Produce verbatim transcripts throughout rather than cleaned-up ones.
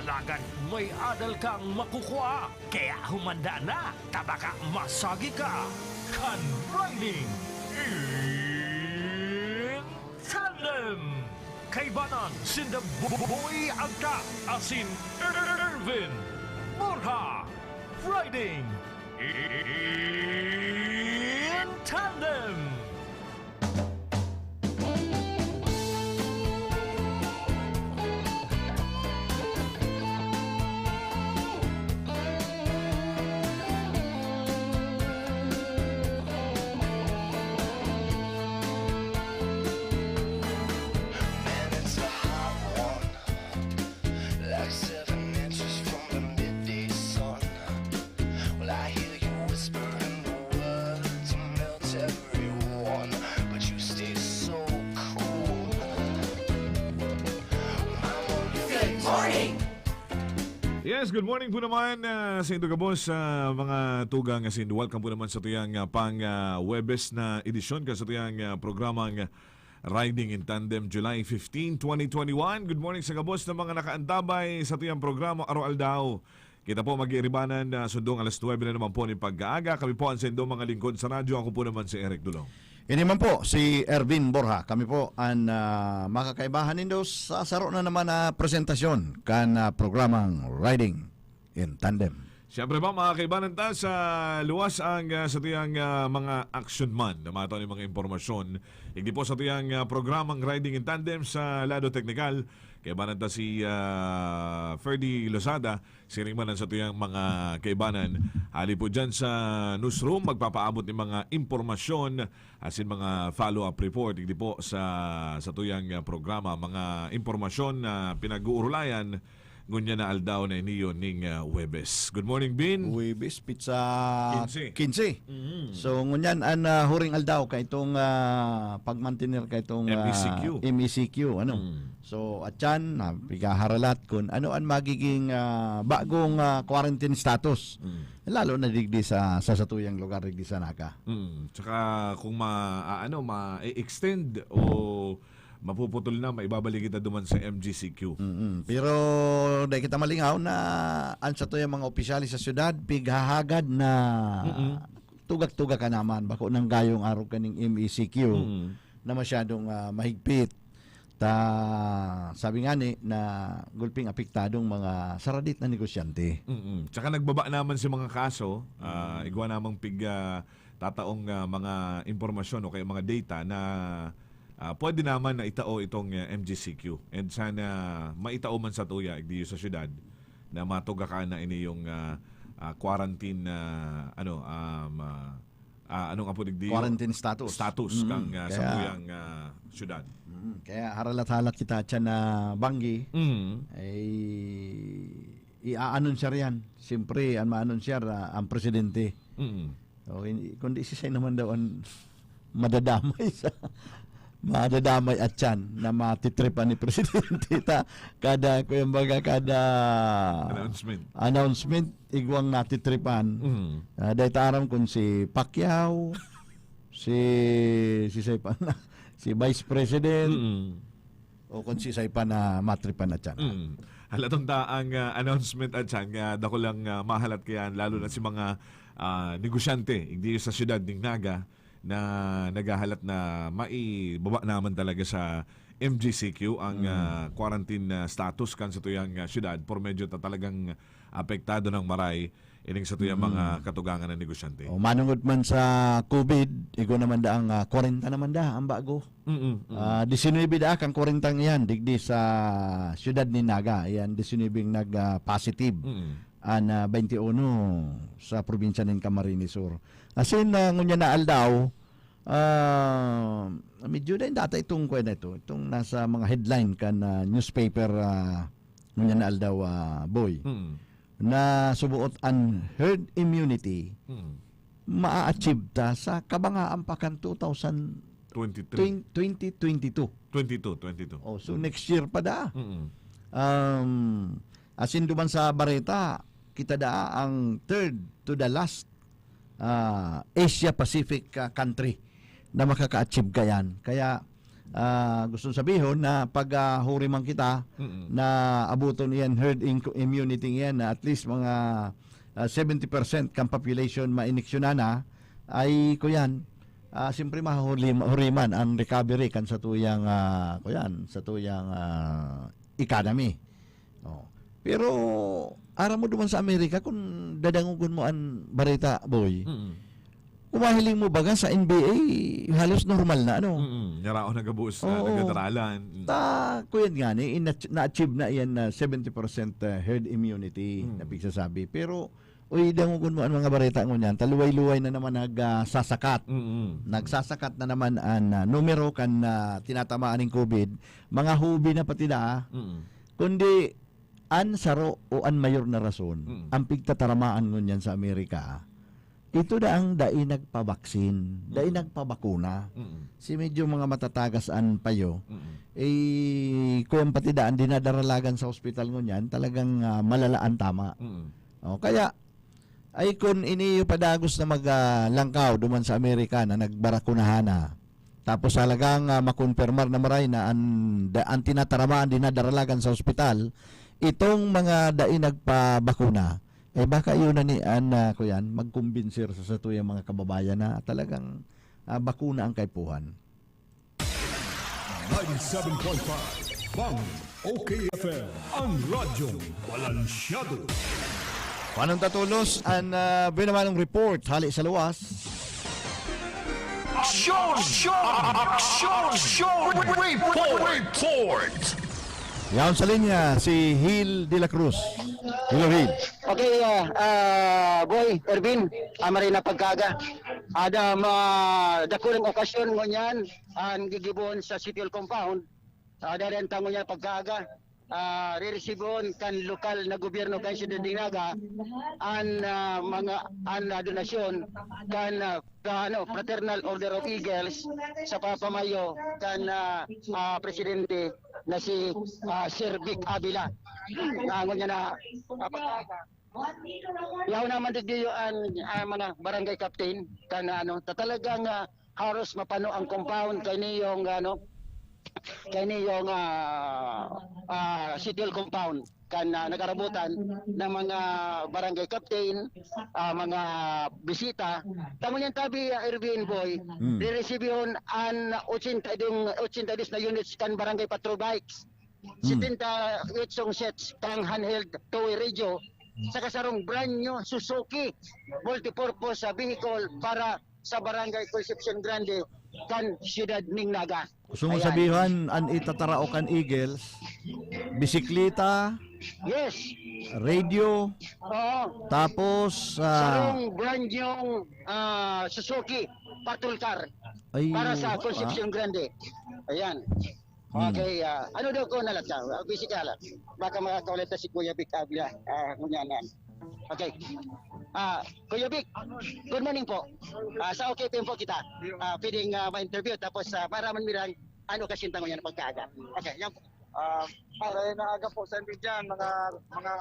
Alagad may adal kang makukua, kaya humanda na ta baka masagi ka kan Riding in Tandem. Kaibanan sinda Boy Agta asin Ervin Borja. Riding in Tandem. Man, it's a hot one, like seven inches from the midday sun. Well, I hear you whispering the words to melt everyone, but you stay so cool. I'm on your Good case. Morning! Yes, good morning po naman, ah, sa indo gabos, sa mga tugang asin. Welcome po naman sa tuyang, ah, pang, ah, Huwebes na edisyon kan sa tuyang, ah, programang Riding in Tandem, July fifteen, twenty twenty-one. Good morning sa gabos na mga nakaantabay sa tuyang programa Aro Aldaw. Kita po mag-iiribanan na sundong alas nuebe na naman po nin pag-aaga. Kami po an saindo mga lingkod sa radyo. Ako po naman si Eric Dulong. Ini man po si Ervin Borja. Kami po an, ah, makakaibahan nindo sa saro na naman na presentasyon kan, ah, programang Riding in Tandem. Siyempre po, mga kaibanan ta, sa luwas ang, ah, sa tuyang, ah, mga action man na matao ning mga impormasyon. Igdi po sa tuyang, ah, programang Riding in Tandem sa lado teknikal. Kaibanan ta si, ah, Ferdy Lozada, siring man ang sa tuyang mga kaibanan. Hali po dyan sa newsroom, magpapaabot ng mga impormasyon asin mga follow-up report. Igdi po sa, sa tuyang, ah, programa, mga impormasyon na pinag-uurulayan ngunyan na aldaw na ini yon ning, ah, Huwebes. Good morning, Bin. Huwebes, petsa Kinse. Kinse. Mm. So, ngunyan an, ah, huring aldaw kaitong, ah, pagmantener kaitong, ah, M E C Q. M E CQ, ano? Mm. So, atyan, ah, pigaharalat kun ano an magiging, ah, bagong, ah, quarantine status. Mm. Lalo na digdi sa, sa satuyang lugar digdi sa Naga. Mm. Tsaka kung ma-, ah, ano, ma-extend o mapuputol na, maibabalik kita duman sa M G C Q. Mm-mm. Pero dai kita malingaw na an satuyang mga opisyales sa syudad, pighahagad na Mm-mm. tugak-tugak ka naman, bako nang gayong arog kaning M E C Q Mm-mm. na masyadong, ah, mahigpit. Ta, sabi nga ni, na gulping apektadong mga saradit na negosyante. Mm-mm. Tsaka nagbaba naman si mga kaso, ah, Mm. igwa namang pig, ah, tataong, ah, mga impormasyon o kaya mga data na, ah, pwede naman na itao itong, ah, M G C Q. And sana maitao man sa tuya, igdiyo sa syudad, na matugakan na ini yung, ah, ah, quarantine na, ano, um, ah, ah, anong apo digdi? Quarantine status. Status Mm, kang, ah, kaya satuyang, ah, syudad. Mm, kaya haralat-halat kita siya na banggi, Mm. ay i-aanunsya riyan. Siyempre, ang maanunsyar, ah, ang presidente. Mm. O, hindi, kundi si Sai naman daw ang madadamay sa, madadamay at siyan na matitripan ni Presidente ta. Kada, kung yung baga, kada Announcement. announcement, igwang natitripan. Mm. Ah, dahil ta aram kung si Pacquiao, si, si Sai pa na, si Vice President, Mm. o kung si Sai pa na matripan na siya. Mm. Halaton ta ang, ah, announcement at siyan nga dakulang, ah, mahalat kayan, lalo na si mga, ah, negosyante, igdi sa siyudad ning Naga, na naghahalat na maibaba naman talaga sa M G C Q ang, Mm. ah, quarantine, ah, status kan sa tuyang, ah, siyudad, por medyo ta talagang apektado ng maray ining sa tuyang Mm. mga katugangan na negosyante. O, manungod man sa COVID, igwa naman da ang, ah, kwarenta naman da ang bago. Mm, mm. Ah, disinuybe da kang kwarentang iyan, digdi sa siyudad ni Naga. Iyan, disinuybe ang nag, ah, positive. Mm. An, ah, baynte uno sa probinsya nin Camarines Sur. Asin, ah, ngunyan na aldaw, ah, medyo na data itong kuwan na ito, itong nasa mga headline kan, ah, newspaper, ah, ngunyan na aldaw, ah, Boy. Mm. Na subuot an herd immunity, Mm. maa-achieve ta sa kabangaan pa kan two thousand Twenty-three. twenty, twenty twenty-two. Twenty-two, twenty-two. Oh, so Mm. next year pa da. Mm-mm. Um, asin duman sa bareta, kita da ang third to the last, ah, Asia Pacific, ah, country na makaka-achieve kayan. Kaya, Ah, gustong sabihon na pag, ah, huri man kita, Mm. na abuton iyan herd inco-, immunity iyan na at least mga, ah, seventy percent kan population mainiksyonan na, ay kuyan, ah, siyempre mahahuli-, huriman ang recovery kan satuyang, ah, kuyan, satuyang, ah, economy. Oh. Pero aram mo duman sa Amerika, kung dadangogon mo an bareta, boy, Mm. kung mahiling mo baga sa N B A, halos normal na, ano? Mm, yaraon na gabos na Oo. nagdadaralan. Mm. Ta, kuyan nga ni, in-, na-achieve na iyan na seventy percent, uh, herd immunity Mm. na pigsasabi. Pero, uy, dangogon mo an mga bareta ngunyan, taluway-luway na naman nag, ah, sasakat. Mm. Nagsasakat na naman an, ah, numero kan, ah, tinatamaan ning COVID. Mga hubi na pati da, Mm. kundi an saro o an mayor na rason, Mm. ang pigtataramaan ngunyan sa Amerika, ito da ang dai nagpabaksin, dai Mm. nagpabakuna. Mm. Si medyo mga matatagas an payo, Mm. eh, kung pati da ang dinadaralagan sa ospital ngunyan, talagang, ah, malala an tama. Mm. O, kaya, ay kun ini iyo padagos na mag, ah, langkaw duman sa Amerika na nagbarakunahan na, tapos talagang, ah, makonpermar na maray na an, da-, an tinataramaan, dinadaralagan sa ospital, itong mga dai nagpabakuna, eh, baka yun na ni an, ah, kuyan, magkumbinsir sa satuyang mga kababayan na talagang, ah, bakuna ang kaipuhan. Ninety-seven point five Bang, O K F M, ang radyong balansyado. Paano ta tolos an, ah, binamanong report hali sa luwas? Aksyon! Aksyon! Aksyon! Report! Report! Yaon sa linya si Hil de la Cruz. Hello, Hil. Okay, ah, ah, Boy Ervin, ah, maray na pagkaaga. Ada ma-, dakulang okasyon ngunyan, an gigibon sa City Hall Compound. Ah, dari an tango niya pagkaaga. Ah, riresibon kan lokal na gobyerno kan Siyudad nin Naga an, ah, mga, an, ah, donasyon kan, ah, ka-, ano, Fraternal Order of Eagles sa papamayo kan, ah, ah, presidente na si, ah, Sir Vic Avila. Tango niya na, ah, pagkaaga. Yaon naman digdi an, ah, mga barangay captain kan, ano, ta talagang, ah, haros mapano ang compound kan niyong, ano, kan niyong, ah, ah, City Hall compound kan, ah, nag-arabutan ng mga barangay captain, ah, mga bisita. Tango niyan tabi, ah, Erwin Boy, Mm. riresibihon an ochenta y dos, ochenta y dos na units kan barangay patrol bikes. Hmm. Setenta y ocho sets kan handheld two-way radio, saka sarong brand new Suzuki multipurpose, ah, vehicle para sa Barangay Concepcion Grande kan siyudad nin Naga. Gusto mo Ayan. sabihan, an itataraok kan Eagles, bisikleta, Yes. radio, Oo. tapos, ah, Sarong brand new, ah, Suzuki patrol car ay, para sa wow, ah. Concepcion Grande. Ayan. Hmm. Okay, ah, ano daw ko nalat ka? Ah, busy ka lang. Baka makakaulit na si Kuya Vic Avila. Ah, ngunyan na. Okay. Ah, Kuya Vic, good morning po. Ah, sa okay po kita. Ah, pwedeng, ah, ma-interview tapos, ah, maraman mirang ano kasi yung tango niya na pagkaaga. Okay, yan po. Ah, ay, naaga po sa inyo dyan, mga, mga,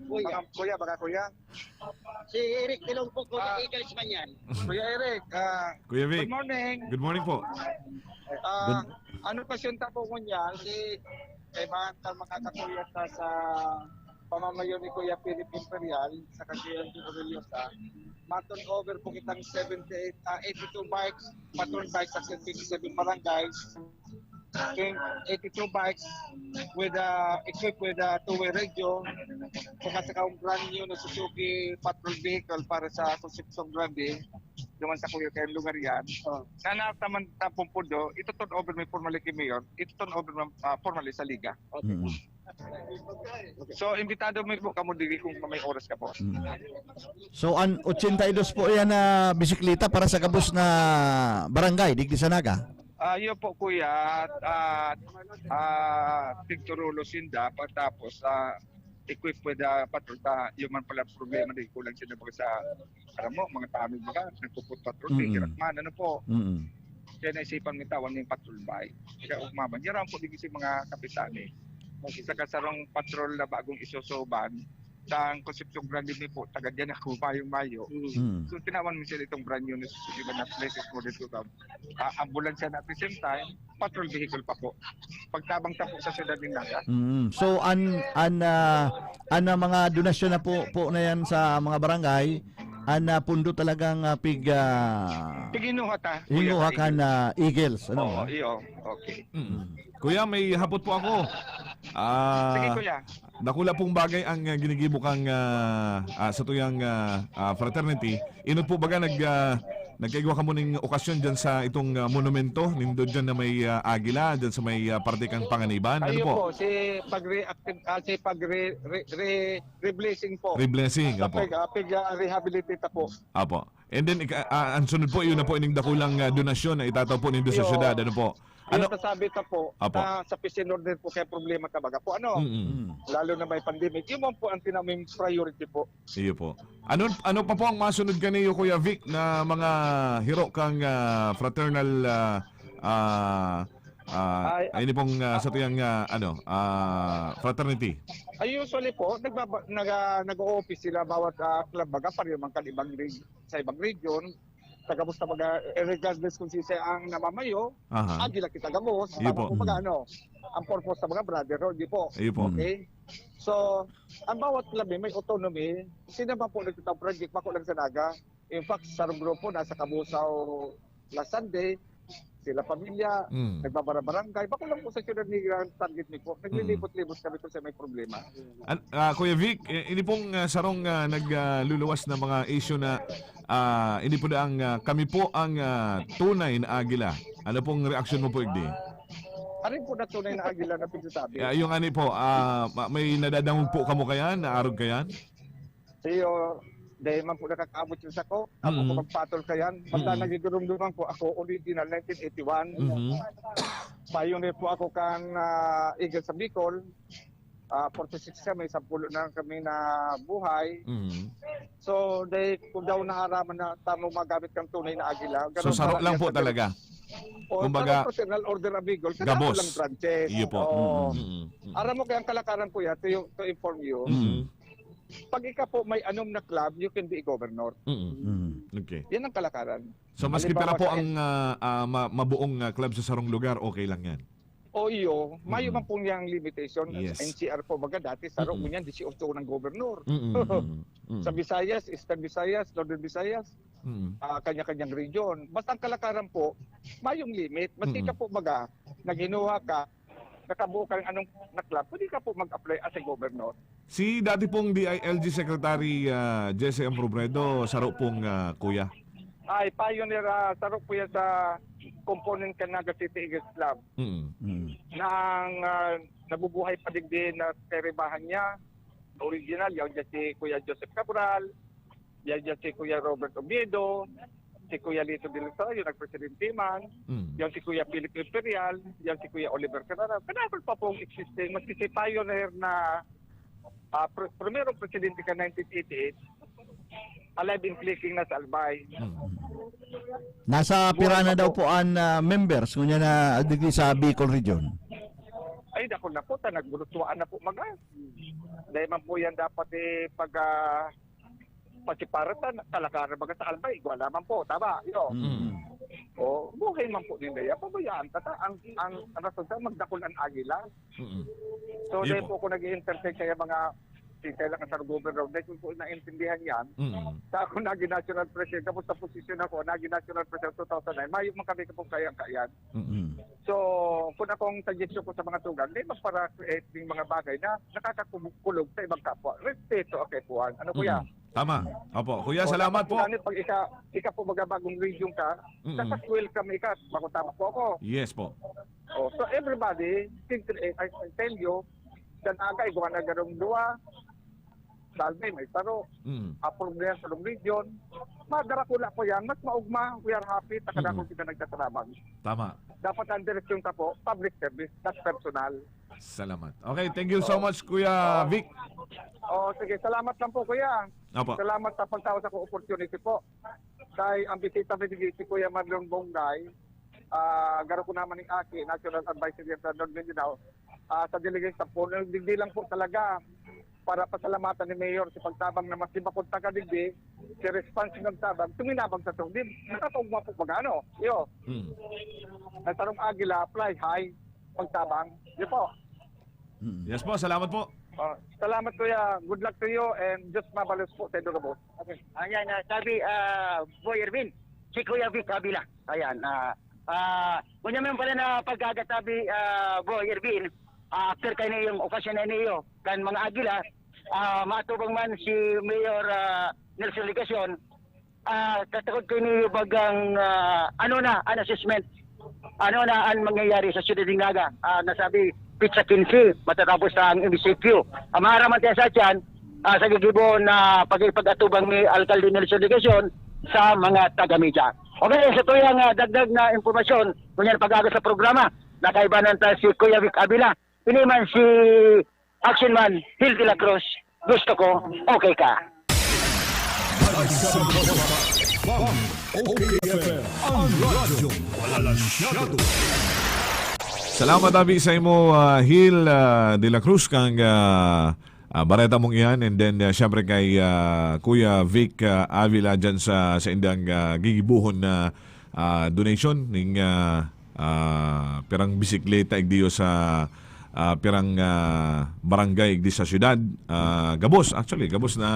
Kuya. mga kuya, mga kuya. Si Eric Tilong po, Kuya Ah. Eagles man yan. Kuya Eric, ah, Kuya Vic. Good morning. Good morning po. Ah, Good ano pa siya tapo mo niya? Si, kay mga, mga kakuya ta sa pamamayo ni Kuya Philip Imperial, sa Kasiyan Orellosa, maton over po kitang seventy-eight, ah, eighty-two bikes, patrol bikes sa fifty-seven barangays. King eighty-two bikes with, uh, equipped with, uh, two-way radio. Saka, saka ang brand new na Suzuki patrol vehicle para sa Concepcion Grande. Duman sa kuya kayong lugar yan. Oh. Sana taman tapong pundo, ito turn over may formally kay Mayor, ito turn over, uh, formally sa Liga. Okay. Mm. So, imbitado mo po kamo diri kung may oras ka po. Mm. So, an ochenta y dos po yan na bisikleta para sa gabos na barangay, digdi sa Naga? Ah, yun po, kuya. At, ah, ah, tigturulo sinda, pagkatapos, ah, equipped with, ah, patrol ta, yun man pala problema, di kulang sinda baga sa, alam mo, mga tao, mga nagpuput patrol, Mm. tigirak man, ano po. Mm. Kaya naisipan ng tao, ano yung patrol bike. Kaya umaman, yan ang po, digdi sa mga kapitan, eh. Saka sarong patrol na bagong isusuban, Sa Concepcion Grande mi po, taga diyan ako, Mayong Mayo. Mm. So, tinawan mi sila itong brand new na Suzuki na places mo dito sa, ah, ambulansya na at the same time, patrol vehicle pa po. Pagtabang ta po sa siyudad ng Naga. Mm. So, an, an, ah, an, ah, mga donasyon na po, po na yan sa mga barangay, an, ah, pundo talagang, ah, pig, ah, Pighinuha ta, Kuya hinguha Kaigan. Kan, ah, Eagles, ano, Oo, ah? Iyo. Okay. Mm. Kuya, may hapot po ako. Ah, Sige, Kuya. Dakula pong bagay ang, ah, ginigibo kang, ah, ah, sa tuyang, ah, ah, fraternity. Inot po baga nag, ah, nagkaigwa kamo ning okasyon dyan sa itong, ah, monumento nindo dyan na may, ah, agila, dyan sa may, ah, parte kang Panganiban? Ano Ayun po? po, si pag-re-, ah, si pag-re-, re-, re-, re-blessing po. Re-blessing, Sa opo. pag, ah, pag, ah, rehabilitate po. Apo. And then, ika-, ah, ang sunod po, yun na po ining dakulang, ah, donasyon na itataw po nindo sa Iyo. syudad. Ano po? Ano? Yung nasabi ta po, Apo. na sa peace and order po kaya problema talaga po, ano? Mm-mm. Mm. Lalo na may pandemic. Yun man po ang tinaming priority po. Iyo po. Ano, ano pa po ang masunod kaniyo, Kuya Vic, na mga hiro kang, ah, fraternal, ah, ah, ah, Ay, ay, ini pong, ah, sa tuyang, ah, ano, ah, fraternity? Ay, usually po, nagbaba-, naga-, nag-o-office sila bawat, ah, club, baga, pareho man kan ibang reg-, sa ibang region. Tagabos na baga, eh, regardless kung sisay ang namamayo, Aha. agila kita gabos. Iyo Tama po. po baga, Mm. ano, ang purpose sa mga brotherhood, di po? Iyo po. Mm. Okay? So, ang bawat club, eh, may autonomy. Sino man po nagtitang project, bako lang sa Naga. In fact, sarong grupo, nasa Cabusao last Sunday, sila pamilya, Mm. nagbabara-barangay. Bako lang po sa siyudad ni Gran target ni po. Mm. Naglilibot-libot kami kung sa may problema. An-, ah, Kuya Vic, eh, ini pong, ah, sarong, ah, nag, ah, luluwas na mga issue na, ah, ini po na ang, ah, kami po ang, ah, tunay na agila. Ano pong reaksyon mo po, Igdi? Ano po na tunay na agila na pagsasabi? Ah, yung ano po, ah, ma-, may nadadangog po kamo kayan, naarog kayan? Iyo, dahil man po nakakaabot yung sako, ako Mm. po magpatol kayan. Basta Mm. nagigurumduman ko, ako original, nineteen eighty-one. Mhm. Pioneer po ako kan, ah, Eagle sa Bicol. Ah, forty-six kami, sampulo na lang kami na buhay. Mhm. So, dahil kung daw naharaman na tamo magamit kang tunay na agila, So, ganun sarok pala lang yan po sa talaga. O, Kumbaga, sarok fraternal order a Bicol, sa gabos. Dapat lang branches. Iyo po. Oo. Mm, mm, mm. Aram mo kaya ang kalakaran ko yan, to, yung, to inform you. Mm. Pag ika po may anom na club, you can be a governor. Mm. Mm. Okay. Yan ang kalakaran. So, maski Halimbawa pira po sa ang, ah, ah, ma-, mabuong, ah, club sa sarong lugar, okay lang yan? O iyo, mayo Mm. man pong yang limitation. Yes. N C R po, baga dati, saro Mm. mo niyan, dieciocho ng governor. Mm, mm, mm, mm. Sa Visayas, Eastern Visayas, Northern Visayas, Mm. ah, kanya-kanyang region. Basta ang kalakaran po, mayong limit. Maski Mm. ka po, baga, naghinuha ka, nakabuo ka ng anong na club, pwede ka po mag-apply as a governor. Si dati pong D I L G Secretary, ah, Jesse M. Robredo, saro pong, ah, kuya? Ay, pioneer, ah, saro po yan sa component kan Naga City Eagles Club. Mm. Mm. Na ang, ah, nabubuhay pa digdi na karibahan niya, original, yaon dyan si Kuya Joseph Cabral, yaon dyan si Kuya Robert Oviedo, si Kuya Lito Del Rosario, nagpresidente man, Mm. yaon si Kuya Philip Imperial, yaon si Kuya Oliver Carrara. Kadakol pa pong existing, maski si pioneer na, ah, pr-, primerong presidente ka nineteen eighty-eight, alive and clicking na sa Albay. Mm. Nasa Buhay pira na pa daw po. po an, ah, members, ngunyan na digdi sa Bicol Region? Ay, dako na po, ta nagburutuan na po, mga. Dahil man po yan dapat, eh, pag, ah, pagsiparatan, kalakaran baga sa Albay, igwa lamang po, tama? Yo. Mm. O, buhay man po ninda yan. Pabayaan ta, ta, ang, ang, ang rason ta, magdakul ang agila. Mm. So, Yun dahil po. po ako nag-i-entertain kaya mga sisay lang sa governor, dahil ko po naintindihan yan. Mm. Sa ako naging national president, tapos sa posisyon ako, naging national president two thousand nine, mayo man kami kapag kayang-kayan. Mm. So, kung akong suggestion ko sa mga tugang, di magpara-create ng mga bagay na nakakakulog sa ibang kapwa. Respeto, okay, puan. Ano, kuya? Mm. Tama. Opo. Kuya, O, salamat dapat po. Pag ika, ika po magabagong region ka, Mm. dapat welcome ika. Bako tama po ako. Yes po. O, so everybody, think, eh, I, I tell you, sa Naga, igwa na garong duwa, Salve, may saro. Mm. Approve na yan sa long region. Madara ko na po yan. Mas maugma, we are happy, takadakol Mm. kita nagtatrabaho. Tama. Dapat ang direksyon ka po, public service, not personal. Salamat. Okay, thank you so Oo. much, Kuya Oo. Vic. Oo, sige. Salamat lang po, Kuya. Opo. Salamat sa pagtawa sa ko opportunity po. Kay ang bisita ni si Kuya Marlon Bongday, ah, garo ko naman ni Aki, National Advisory sa Northern Mindanao, ah, sa delegation po, digdi lang po talaga. para pasalamatan ni Mayor si pagtabang na mas di mapunta ka digdi, si response ng tabang, tuminabang sa tubig. Nakataog mo po pag ano, yo. Hmm. Ang sarong agila, fly high, pagtabang. Yun po. Mm. Yes po, salamat po. Uh, salamat kuya. Good luck to you and just mabalos po sa Edo Gabos. Okay. Ayan, uh, sabi, uh, Boy Erwin, si Kuya Vic Avila. Ayan, uh, uh, kunya mo pala na pag-aga sabi, uh, Boy Erwin, uh, after kayo na yung okasyon na niyo, kan mga agila, uh, matubang man si Mayor uh, Nelson Legacion, ah, katakod ko niyo bagang, ah, ano na, an assessment? Ano na an mangyayari sa Siyudad ng Naga? Ah, nasabi, pitsa quince, matatapos na ang M C Q. Ang maaraman tayo sa tiyan, ah, sa gigibo na pag-, pag-atubang ni Alkalde Nelson Legacion sa mga taga-media. Okay, sa tuyang ah, dagdag na impormasyon, ngunyan pag-aga sa programa, nakaibanan tayo si Kuya Vic Avila. Ini man si Action Man, Hill de la Cruz, gusto ko, okay ka. Ang OK F M, ang radyo, walang siyado. Salamat abi sa imo, ah, Hill, ah, de la Cruz, kang ah, ah, bareta mong iyan. And then, ah, syempre kay ah, Kuya Vic ah, Avila dyan sa, sa indang ah, gigibuhon na ah, donation ning ah, ah, pirang bisikleta igdiyo sa ah, pirang ah, barangay igdi sa syudad. Ah, gabos, actually, gabos na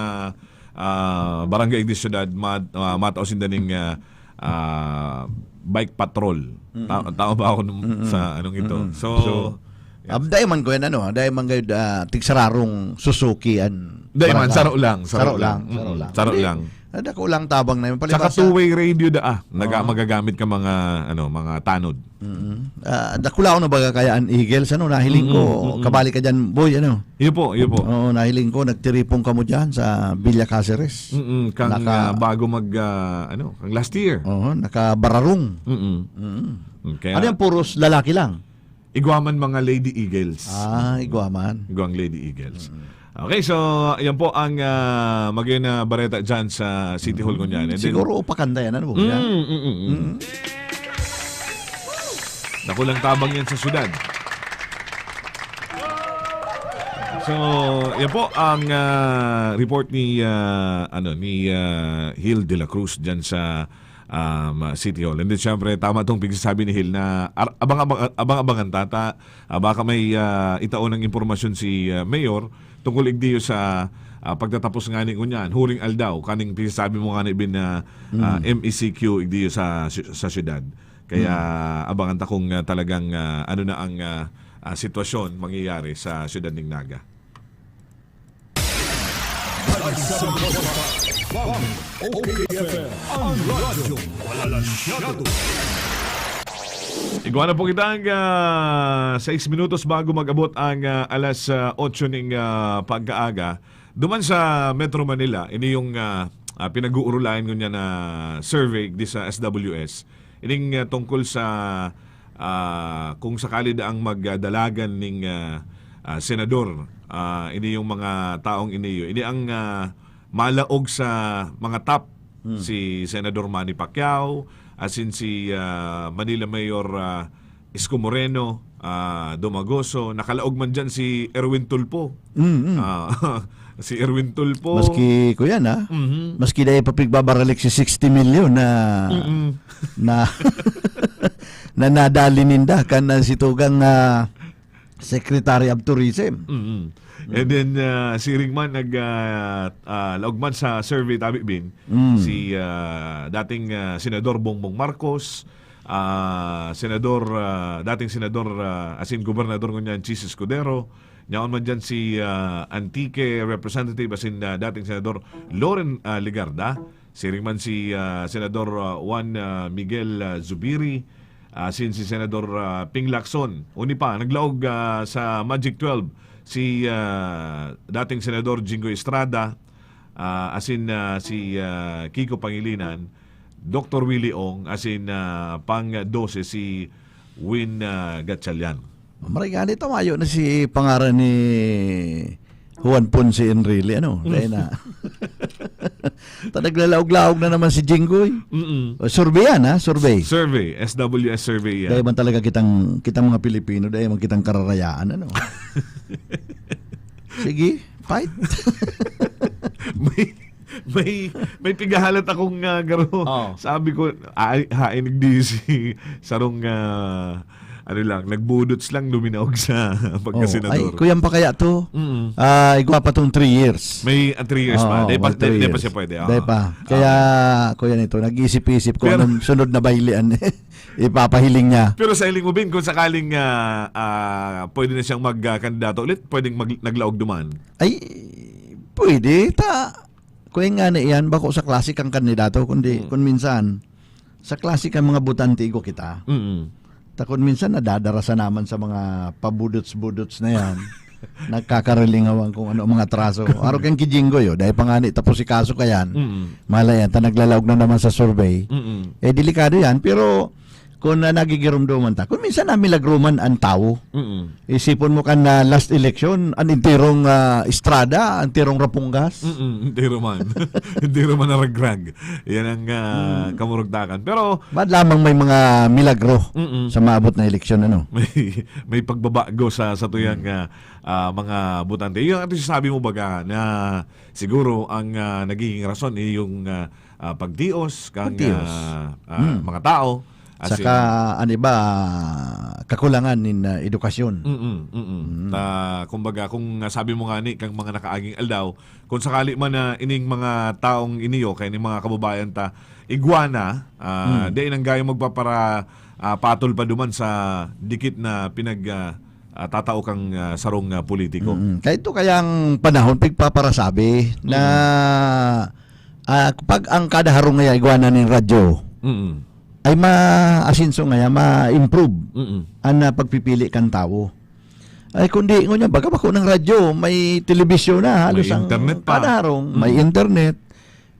ah, barangay igdi sa syudad, mat, ah, matao sinda ning ah, ah, bike patrol. Ta- tama ba ako nung- sa anong ito? So, Abday man ko yan, ano, abday man kayo, ah, tigsararong Suzuki an Dai man, barangay. Saro lang, saro Saro lang. lang, saro Mm, lang. Saro Hindi, lang. ah, dako lang tabang na yun. Tsaka Palibasa, two-way radio da ah. Naga, magagamit ka mga ano, mga tanod. Mm. Ah, dakulaon na baga kaya an Eagles, ano, nahiling ko, Mm, mm, mm. Kabali ka dyan, boy, ano? Iyo po, iyo po. Oo, nahiling ko, nagtiripon ka mo dyan sa Villa Caceres. Mm, kang Naka- ah, bago mag ah, ano, kang last year. Oo, nakabararong. Mm. Mm. Mm, kaya Ano yung puros lalaki lang? Igwaman mga Lady Eagles. Ah, igwaman. Igwang Lady Eagles. Okay, so yan po ang uh, magiging uh, bareta dyan sa City Hall ngunyan. And then, Siguro upakan na yan, ano po? Mm, mm, mm, mm. Nakulang tabang yan sa syudad. So, yan po ang uh, report ni uh, ano ni uh, Hill de la Cruz dyan sa um, City Hall. And then, syempre, tama itong pagsasabi ni Hill na ar- abang-abang, abang-abangan tata. Ah, baka may uh, itaon ng impormasyon si uh, Mayor tungkol igdiyo sa uh, pagtatapos nga ni ngunyan, huring aldaw, kaning pagsasabi mo nga ni Bin na uh, M E C Q igdiyo sa, sa syudad. Kaya abangan ta kung uh, talagang uh, ano na ang uh, uh, sitwasyon mangyayari sa syudad ng Naga. Ang OK F M, ang radyo, walang siyado. Igwa na po kita ang uh, sais minutos bago mag-abot ang uh, alas uh, otso ning uh, pagkaaga. Duman sa Metro Manila, ini yung uh, uh, pinag-uurulayan ngunyan na survey di sa S W S. Ining uh, tungkol sa uh, kung sakali daang magdalagan ning uh, uh, senador, uh, ini yung mga taong iniyo. Ini ang uh, malaog sa mga top, si Senador Manny Pacquiao, asin si uh, Manila Mayor uh, Isko Moreno, uh, Domagoso, nakalaog man dyan si Erwin Tulfo. Mm, mm. Ah, si Erwin Tulfo. Maski, kuya na, Mhm. maski dahil pa pigbabaralik si sixty million na Mm-mm. na na nadali ninda kan uh, si tugang uh, Secretary of Tourism. Mm-mm. And then, uh, siring man nag uh, uh, laog man sa survey tabi Bin, Mm. si uh, dating uh, Senador Bongbong Marcos, uh, Senador uh, dating Senador uh, asin Gobernador ngunyan Chiz Escudero, nyaon man dyan si uh, Antique Representative asin uh, dating Senador Loren uh, Legarda, siring man si uh, Senador uh, Juan uh, Miguel uh, Zubiri, asin si Senador uh, Ping Lacson. Uni pa, naglaog uh, sa Magic twelve si uh, dating Senador Jinggoy Estrada, uh, asin uh, si uh, Kiko Pangilinan, Doktor Willie Ong, asin uh, pang dose si Win uh, Gatchalian. Maray nga ni tamayo na si pangaran ni Juan Ponce Enrile, ano? Dahil na. Ta naglalaog-laog na naman si Jinggoy. Mm-mm. O, survey yan, ha? Survey. Survey, S W S survey yan. Dahil man talaga kitang, kitang mga Pilipino, dahil man kitang kararayaan, ano? Sige. Fight? May, may, may pigahalat akong, ah, garo. Oo. Sabi ko, "Ay, hain digdi si sarong, ah, ano lang, nagbudots lang, luminaog sa pagkasenador." Oh, ay, kuyan pa kaya to? Mm. Ah, igwa pa tong three years. May, ah, three years pa. Oo, Di pa, mag three di, di pa years. siya pwede. Di Oo. pa. Kaya, Okay. kuya nito, nag-isip-isip kung Pero anong sunod na baylian ipapahiling niya. Pero sa hiling mo, Ben, kung sakaling, ah, ah, pwede na siyang mag, ah, kandidato ulit, pwedeng mag-, naglaog duman? Ay, pwede. Ta, kuya nga na iyan, bako sa klase kang kandidato, kundi Hmm. kung minsan, sa klase kang mga botante igwa kita. Mm. Ta kung minsan, nadadara sa naman sa mga pabudots-budots na yan. Nagkakarilingawan kung ano ang mga atraso. Aro kang kijinggoy, oh. Dahil pa nga ni, tapos si kaso ka yan. Mm. Malay yan, ta naglalaog na naman sa survey. Mm. Eh, delikado yan. Pero, kung, ah, nagigirumduman ta, kung minsan na milagro man ang tao, Mm. isipon mo kan, ah, last election, ang enterong, ah, Estrada, ang enterong Rapungas. Mm, entero man. Entero man naragrag. Yan ang, ah, Mm. kamurugtakan. Pero Ba't lamang may mga milagro Mm. sa maabot na eleksyon, ano? May, may pagbabago sa, sa tuyang, Mm. ah, ah, mga botante. Yung ato sasabi mo baga na siguro ang, ah, nagiging rason ay yung, ah, ah, pagtios kang, Pagtios. ah, ah, Mm. mga tao. As Saka, in ano ba, kakulangan nin, ah, edukasyon. Mm, mm. Mm. Ta, kumbaga, kung, ah, sabi mo nga ni, kang mga nakaaging aldaw, kung sakali man na ining mga taong iniyo, kaya ining mga kababayan ta, igwa na, ah, Mm. di nang gayo magpapara-, ah, patol pa duman sa dikit na pinag, ah, ah, tatao kang, ah, sarong, ah, politiko. Mm. Kaya ito kayang panahon, pigpaparasabi na, Mm. ah, pag ang kada harong ngaya igwa na nin radyo, Mm. ay maasenso ngaya, ma-improve Mm. ang, ah, pagpipili kan tawo. Ay, kundi ngunyan, baga bako ng radyo, may telebisyon na, halos May ang internet pa. kada harong, may Mm. internet.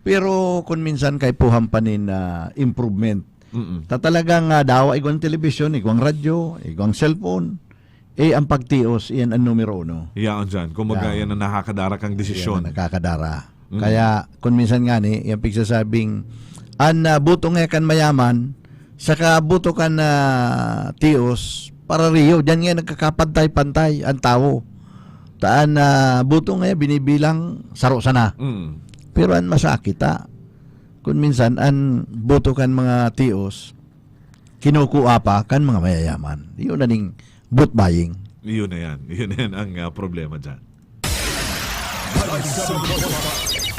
Pero kung minsan kaipuhan pa nin, ah, improvement. Mm. Ta talagang, ah, dawa igwang telebisyon, igwang radyo, igwang cellphone. Eh, ang pagtios, iyan ang numero uno. Yaon dyan. Kumbaga, Yan. yan ang nakakadara kang desisyon. Yan ang nakakadara. Mm. Kaya, kung minsan nga ni, yung pigsasabing, "An, ah, buto nga kan mayaman, saka buto kan, ah, tios, parariyo." Diyan nga nagkakapantay-pantay ang tawo. Taan na buto nga binibilang saro sana. Mm. Pero ang masakit, ah, kung minsan, ang buto kan mga tios, kinukua pa kan mga mayayaman. Yun na ning vote buying. Yun na yan. Yun na yan ang, ah, problema dyan.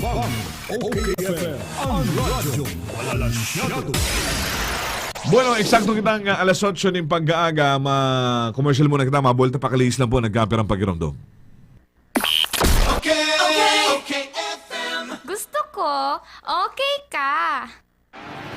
Ang O K F M, ang radyo, walang masyado. Bueno, eksakto kitang, ah, alas otso ning pag-aaga, ma-commercial muna kita, mabuelta pakalihis lang po, nagkapirang pagiromdom. Okay, okay, F M. Gusto ko, okay ka.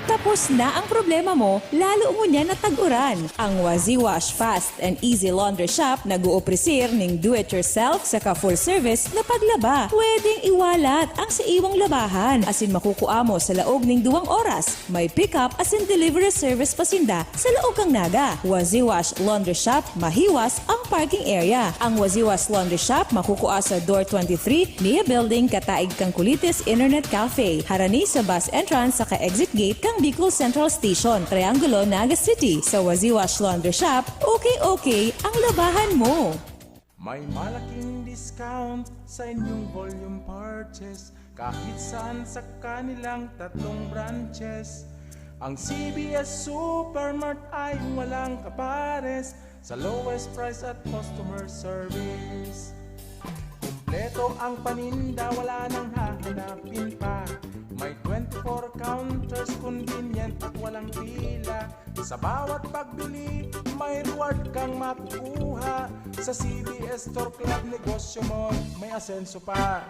Tapos na ang problema mo, lalo ngunyan na tag-uran. Ang Wazi Wash Fast and Easy Laundry Shop nag-oopresir ning do-it-yourself saka full-service na paglaba. Pwedeng iwalat ang sa iwang labahan, asin makukua mo sa laog ning duwang oras. May pick-up asin delivery service pa sinda sa laog kan Naga. Wazi Wash Laundry Shop, mahiwas ang parking area. Ang Wazi Wash Laundry Shop makukua sa door twenty-three, Nia Building, kataig kan Kulites Internet Cafe, harani sa bus entrance saka exit gate kan Bicol Central Station, Triangulo, Naga City. Sa Wazi Wash Laundry Shop, okay-okay ang labahan mo. May malaking discount sa inyong volume purchase kahit saan sa kanilang tatlong branches. Ang C B S Supermart ay walang kapares sa lowest price at customer service. Kumpleto ang paninda, wala nang hahanapin pa. May twenty-four counters, convenient at walang pila. Sa bawat pagbili, may reward kang makukuha. Sa C B S Store Club, negosyo mo may asenso pa.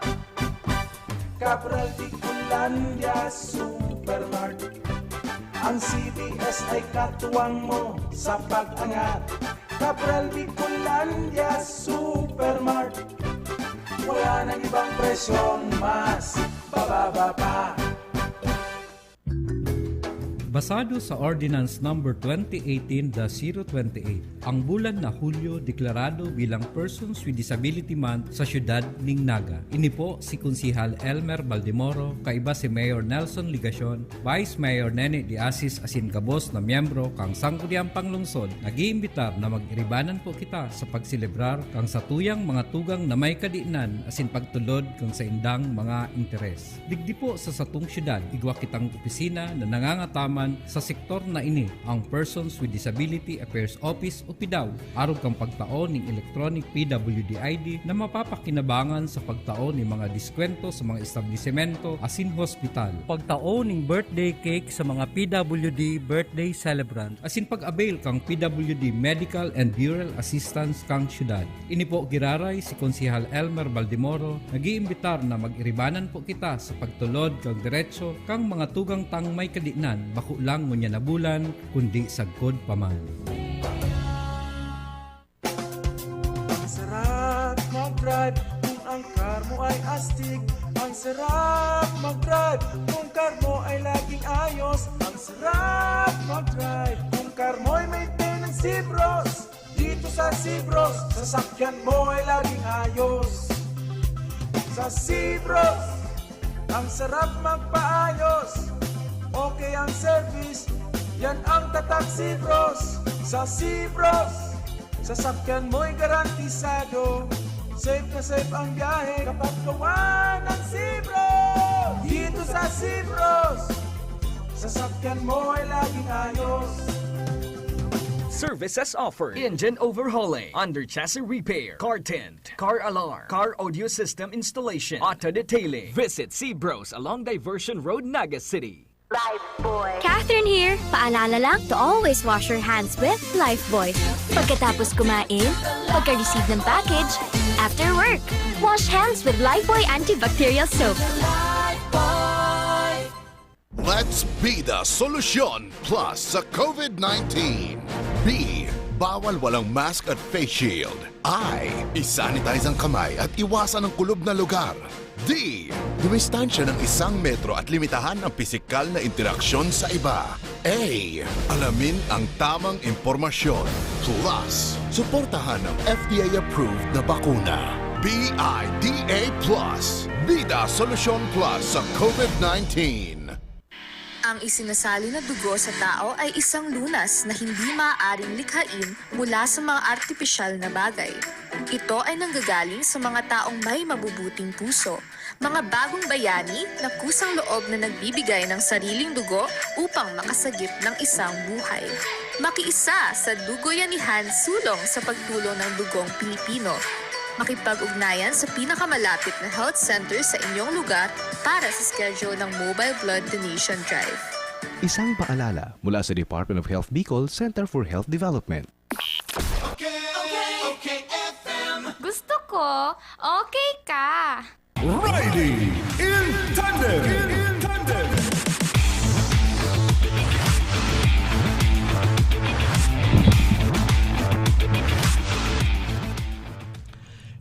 Cabral Bicolandia Supermart. Ang C B S ay katuwang mo sa pag-angat. Cabral Bicolandia Supermart. Wala nang ibang presyong mas bababa pa. Basado sa Ordinance Number twenty eighteen dash zero twenty-eight, Ang bulan na Hulyo deklarado bilang Persons with Disability Month sa siyudad nin Naga. Ini po si Konsehal Elmer Baldemoro, kaiba si Mayor Nelson Legacion, Vice Mayor Nene de Asis asin gabos na miyembro kan Sangguniang Panglungsod, nag-iimbitar na mag-iribanan po kita sa pagselebrar kan satuyang mga tugang na may kadinan asin pagtulod kan saindang mga interes. Digdi po sa satong siyudad, igwa kitang opisina na nangangataman sa sektor na ini, ang Persons with Disability Affairs Office o PDAW, arog kan pagtao nin electronic P W D I D na mapapakinabangan sa pagtao nin mga diskwento sa mga establisemento asin hospital, pagtao nin birthday cake sa mga P W D birthday celebrant, asin pag-avail kan P W D medical and burial assistance kan siyudad. Ini po giraray si Konsehal Elmer Baldemoro, nag-iimbitar na mag-iribanan po kita sa pagtulod kan derecho kan mga tugang tang may kadinan, bako lang ngunyan na bulan, kundi sagkod pa man. Ang sarap mag-drive kung ang car mo ay astig. Ang sarap mag-drive kung car mo ay laging ayos. Ang sarap mag-drive kung car mo ay maintenance, Sibros. Dito sa Sibros, sasakyan mo ay laging ayos. Sa Sibros, ang sarap magpaayos. Okay ang service, yan ang tatak Sibros. Sa Sibros, sasakyan mo'y garantisado. Safe na safe ang biyahe kapag gawa ng Sibros. Dito sa Sibros, sasakyan mo ay laging ayos. Services offered: engine overhauling, under chassis repair, car tint, car alarm, car audio system installation, auto detailing. Visit Seabros along Diversion Road, Naga City. Lifebuoy. Catherine here. Paalala lang to always wash your hands with Lifebuoy. Pagkatapos kumain, pagka-receive ng package, after work. Wash hands with Lifebuoy antibacterial soap. Let's be the solution plus sa COVID nineteen. B, bawal walang mask at face shield. I, isanitize ang kamay at iwasan ang kulob na lugar. D, dumistansya ng isang metro at limitahan ang pisikal na interaksyon sa iba. A, alamin ang tamang impormasyon. Plus, suportahan ang F D A-approved na bakuna. B I D A plus, Bida Solusyon Plus sa COVID nineteen. Ang isinasali na dugo sa tao ay isang lunas na hindi maaaring likhain mula sa mga artipisyal na bagay. Ito ay nanggagaling sa mga taong may mabubuting puso, mga bagong bayani na kusang loob na nagbibigay ng sariling dugo upang makasagip ng isang buhay. Makiisa sa Dugoyanihan Sulong sa pagtulong ng dugong Pilipino. Makipag-ugnayan sa pinakamalapit na health center sa inyong lugar para sa schedule ng Mobile Blood Donation Drive. Isang paalala mula sa Department of Health Bicol Center for Health Development. Gusto ko, okay ka. Riding in Tandem. In Tandem.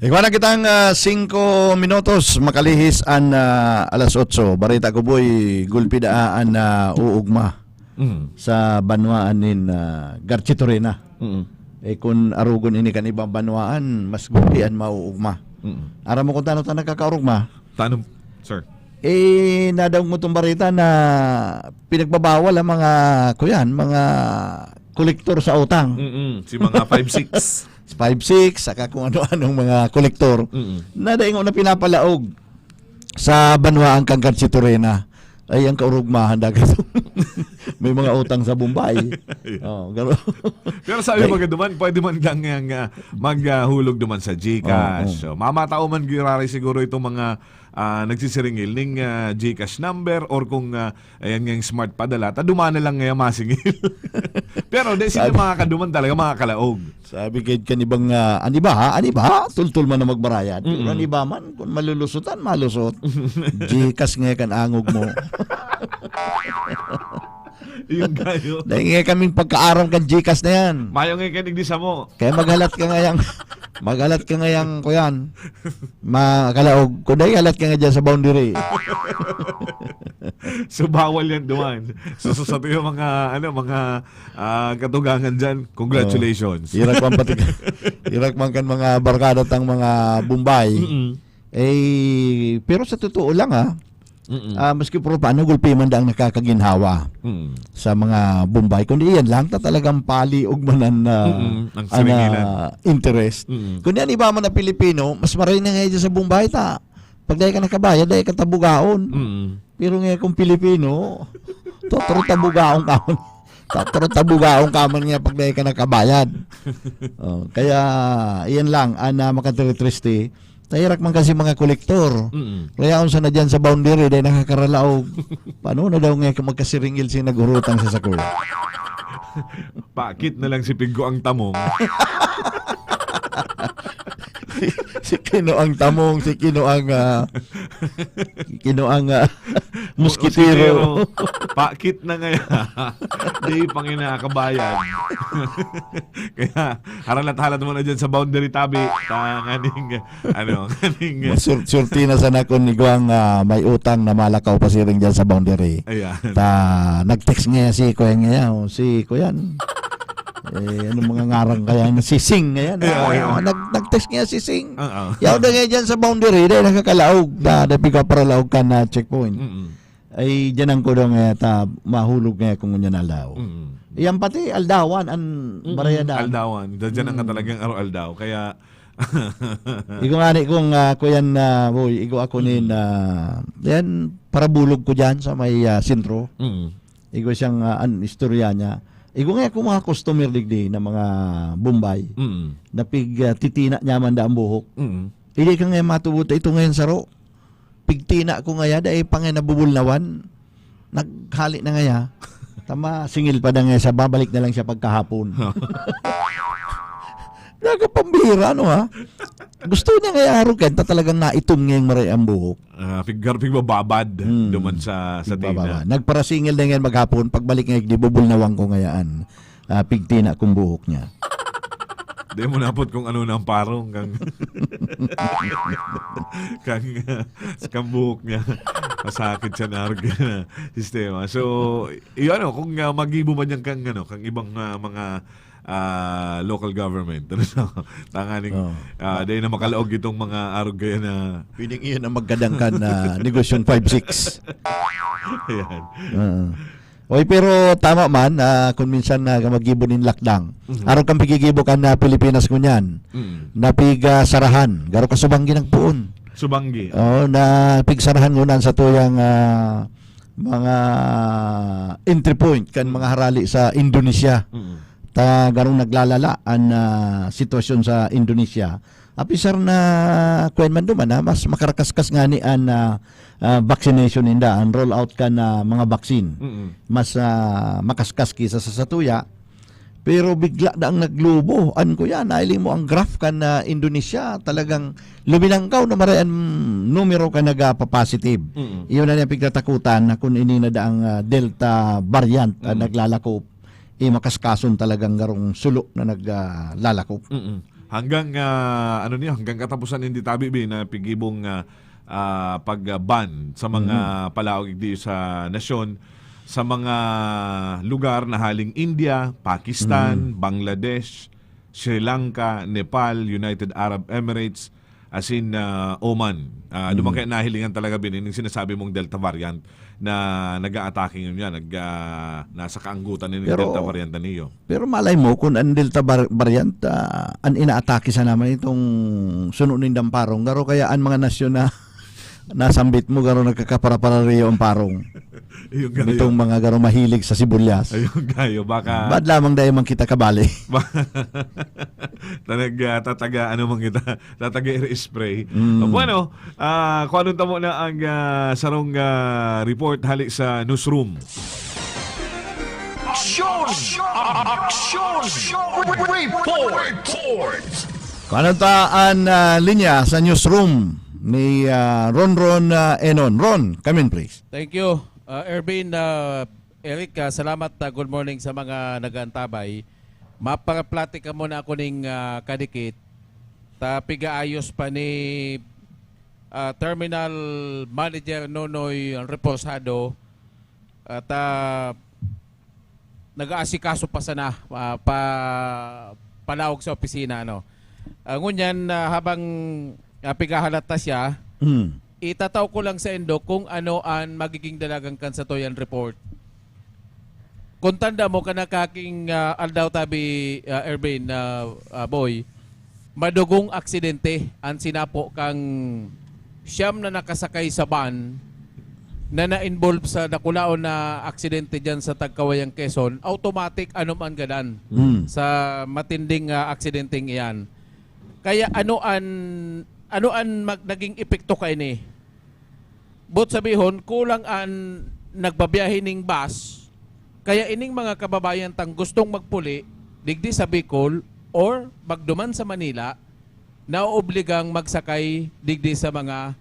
Igwa na kitang ah, singko minutos, makalihis an ah, alas otso. Bareta ko, boy, gulpi daa an ah, uugma sa banwaan nin ah, Garchitorena. Eh kun arugon ini kan ibang banwaan, mas gulpi an mauugma. Aram mo kun tano ta nagkakaurugma? Tano, sir? Eh, nadaog mo tong bareta na pinagbabawal ang mga, kuyan, mga kolektor sa utang. Mm-mm. Si mga five six. Five six, saka kung ano-anong mga kolektor na daing na pinapalaog sa banwaan kan Garchitorena. Ay, ang kaurugmahan dagat. May mga utang sa Bombay. Oh, garo. Pero sabi mo duman, pwede man lang yang ah, maghulog duman sa GCash. So, mamatao man giraray siguro itong mga ah, nagsisiringil ning ah, GCash number or kung ah, ayan nga yung smart padala, ta duman na lang ngayon masingil. Pero di sila mga kaduman talaga, mga kalaog. Sabi kay kan ibang ah, an iba ha, an iba ha, tultul man na magbarayad. Pero an iba man, kung malulusutan, malusot. GCash nga kan angog mo. Yung gayo. Dahil nga kaming pagkaaram kan GCash na yan. Mayo nga kayo digdi sa mo. Kaya maghalat ka ngayang, maghalat ka ngayang, kuyan, makalaog. Kung dahil halat ka nga dyan sa boundary. So, bawal yan duman. So, so, sa tuyo mga, ano, mga, ah, katugangan dyan, congratulations. Oh. Irak man pati, irak man kan mga barkada tang mga Bombay. Mm-mm. Eh, pero sa totoo lang, ah, Mm-mm. ah, maski puro paano, gulpi man daang nakakaginhawa Mm. sa mga Bombay. Kundi iyan lang, ta talagang paliog man ang, ah, Mm-mm. Ang ang, siringilan. ah, interest. Mm-mm. Kundi ang iba man na Pilipino, mas maray na nga dyan sa Bombay, ta. Pag dahil ka nakabayad, dahil ka tabugaon. Mm. Pero nga kung Pilipino, totro tabugaon ka man. Totro tabugaon ka man nga pag dahil ka nakabayad. Oh, kaya, iyan lang, ang, ah, makatiritriste. Tahirak man kasi mga kolektor. Mm. Kaya unsa na dyan sa boundary, dahil nakakaralaog. Paano na daw nga magkasiringil si nag-urutang sa sakoy? Pakit na lang si Piggo ang tamong. Si, si Kino ang tamong, si Kino ang, ah, si Kino ang, ah, muskitero. Muskitero. Pakit na ngayon. Di pa nga nakakabayad. Kaya, haralat-halat mo na dyan sa boundary tabi. Tanganing, ano, kaning Masurti na sana kun igwang, ah, may utang na malakaw pasiring dyan sa boundary. Ayan. Ta, nag-text nga si Kuya nga, oh, si Kuyan. Eh, anong mga ngaran kaya? Si Sing ngayon. Ayan, Ah, ayan. nag-, nag-text nga si Sing. Oo. Yaw na nga dyan sa boundary, dahil nakakalaog na, na pigkaparalaog ka na checkpoint. Mm-mm. Ay, dyan ang kudong nga ta, mahulog nga kung ngunyan aldaw. Mm. Yan pati, aldawan, ang Mm-mm, barayada. Aldawan. Dyan ang Mm. talagang araw-aldaw. Kaya, Igo nga ni kung, ah, kuyan na, boy, igo ako ni Mm. na, yan, parabulog ko dyan sa may, ah, sentro. Mm. Igo siyang, ah, an istorya niya. Igo nga kung mga customer digdi na mga Bombay, Mm. na pig, ah, titina niya man da ang buhok. Mm. Hindi ka nga matubot, ito ngayon saro. Pigtina ko ngaya, dai pa nga nabubulnawan. Naghali na ngaya. Tama, singil pa na ngaya siya, babalik na lang siya pagkahapon. Nakapambira, ano, ha? Gusto niya ngaya, arog kaya, ta talagang naitom ngayang maray ang buhok. Ah, pig-, pigbababad Hmm. duman sa, sa Pigbababad. tina. Nagparasingil na ngayon maghapon, pagbalik ngayon, di bubulnawan ko ngayaan. Ah, pigtina kung buhok niya. Di mo napot kung ano na ang parong kang, kang, kang buhok niya. Masakit siya na arog na sistema. So, y-, ano, kung, ah, magibo man yan kang, ano, kang ibang, ah, mga, ah, local government. Ano sa, tanganing, Oo. ah, dahil na makalaog itong mga arog kaya na Pwedeng iyon ang magkadangkan na negosyong five six. Ayan. Oo. Oy, pero tama man, ah, kung minsan na maggibo nin lockdown. Mhm. Araw kang pigigibo kan, ah, Pilipinas ngunyan. Mm. Napigsarahan. Garo ka subanggi nagpoon. Subanggi. Oo, napigsarahan ngunyan sa tuyang, ah, mga entry point kan Mm. mga harali sa Indonesia. Mm. Ta garong naglalala an, ah, sitwasyon sa Indonesia. Apisar na kuwan man duman, ah, mas makarakaskas ngani an, ah, ah, vaccination ninda, an rollout kan, ah, mga vaccine. Mm. Mas, ah, makaskas kisa sa satuya. Pero bigla na ang naglubo. An kuya, nailing mo ang graph kan, ah, Indonesia, talagang luminangkaw na maray an numero kan nagapa-positive. Mm. Iyon na niyang pigtatakutan na kun ini na daang, ah, Delta variant an Mm. naglalakop, eh, makaskason talagang garong sulo na nag, ah, lalakop. Mm. Hanggang, ah, ano niyo, hanggang katapusan hindi tabi bi na pigibong, ah, ah, pag-ban sa mga Mm. palaog di sa nasyon, sa mga lugar na haling India, Pakistan, Mm. Bangladesh, Sri Lanka, Nepal, United Arab Emirates, asin, ah, Oman. Ah, Mm. duman kaya nahilingan talaga bi nin sinasabi mong Delta variant na nag-aatake ngayon yan, nag, ah, nasa kaanggutan na nin Pero Delta variant na niyo. Pero malay mo, kun an Delta var-, variant, ah, an inaatake sana man itong suno nindang parong, garo kaya an mga nasyon na nasambit mo, garo nagkakaparaparareyo ang parong. Ayun gayo. Nitong mga garo mahilig sa sibuyas. Ayun gayo, baka Bad lamang dahil man kita kabali. Tanag, ah, tataga, ano man kita, tataga air spray. Mm. Bueno, ah, kung anong tamo na ang, ah, sarong, ah, report hali sa newsroom. Aksyon! Aksyon! Report! Report! Kung ano ta an, ah, linya sa newsroom ni, ah, Ron Ron, ah, Enon. Ron, come in, please. Thank you, ah, Ervin, ah, Eric, ah, salamat, ah, good morning sa mga nag-aantabay. Maparaplati ka muna ako ning, ah, kadikit. Ta pigaayos pa ni, ah, Terminal Manager Nonoy ang reposado At, ah, nag-aasikaso pa sana, ah, pa palaog sa opisina, ano. Ah, ngunyan, ah, habang, ah, pigahalat ta siya, Mm. itataw ko lang saindo kung ano an magiging dalagan kan satuyang report. Kung tanda mo, kan nakaking, ah, aldaw tabi, ah, Ervin, ah, ah, Boy, madugong aksidente an sinapo kang siyam na nakasakay sa van na na-involve sa dakulaon na aksidente diyan sa Tagkawayang, Quezon. Automatic, ano man gadan Mm. sa matinding, ah, aksidenteng iyan. Kaya ano an, ano an mag-, naging epekto kaini? Boot sabihon, kulang an nagbabiyahe ning bus, kaya ining mga kababayan tang gustong magpuli digdi sa Bicol or magduman sa Manila, naoobligang magsakay digdi sa mga,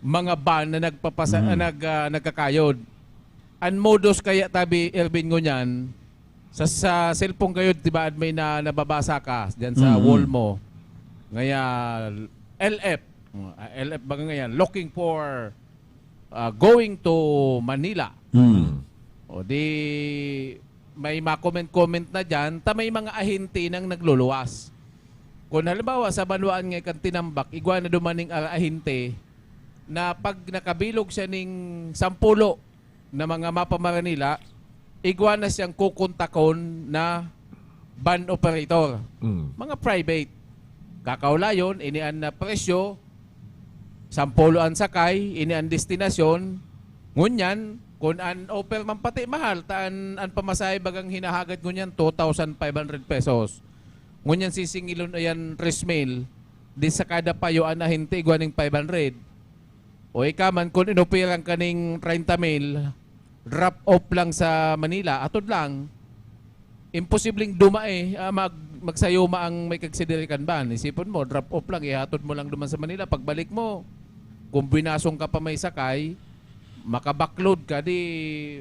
mga van na nagpapasa-, Mm. nag-, ah, nagkakayod. An modus kaya tabi, Ervin, ngunyan, sa, sa cellphone kayo, di ba, may na, nababasa ka dyan sa Mm. wall mo? Ngaya, L F, ah, L F ba ngayon? Looking for, ah, going to Manila. Mm. O di, may ma-comment-comment na dyan, ta may mga ahente nang nagluluwas. Kung halimbawa, sa banwaan nga kan Tinambac, igwa na dumaning, ah, ahente na pag nakabilog siya ning sampulo na mga mapa Maranila, igwa na siyang kukontakon na van operator. Mm. Mga private. Kakaulayon, ini an, ah, presyo, sampulo an sakay, ini an destinasyon. Ngunyan, kun an offer man pati mahal, ta an, an pamasahe bagang hinahagad ngunyan, two thousand five hundred pesos. Ngunyan sisingilon ayan tres mil, di sa kada payo an ahente igwa ning five hundred. O ika man, kun inoperan ka ning treinta mil, drop off lang sa Manila, atod lang. Imposibleng dumae, ah, mag-, magsayuma ang may kagsidirikan ba? Isipon mo, drop off lang, ihatod mo lang duman sa Manila. Pagbalik mo, kung binasong ka pa may sakay, maka-backload ka, di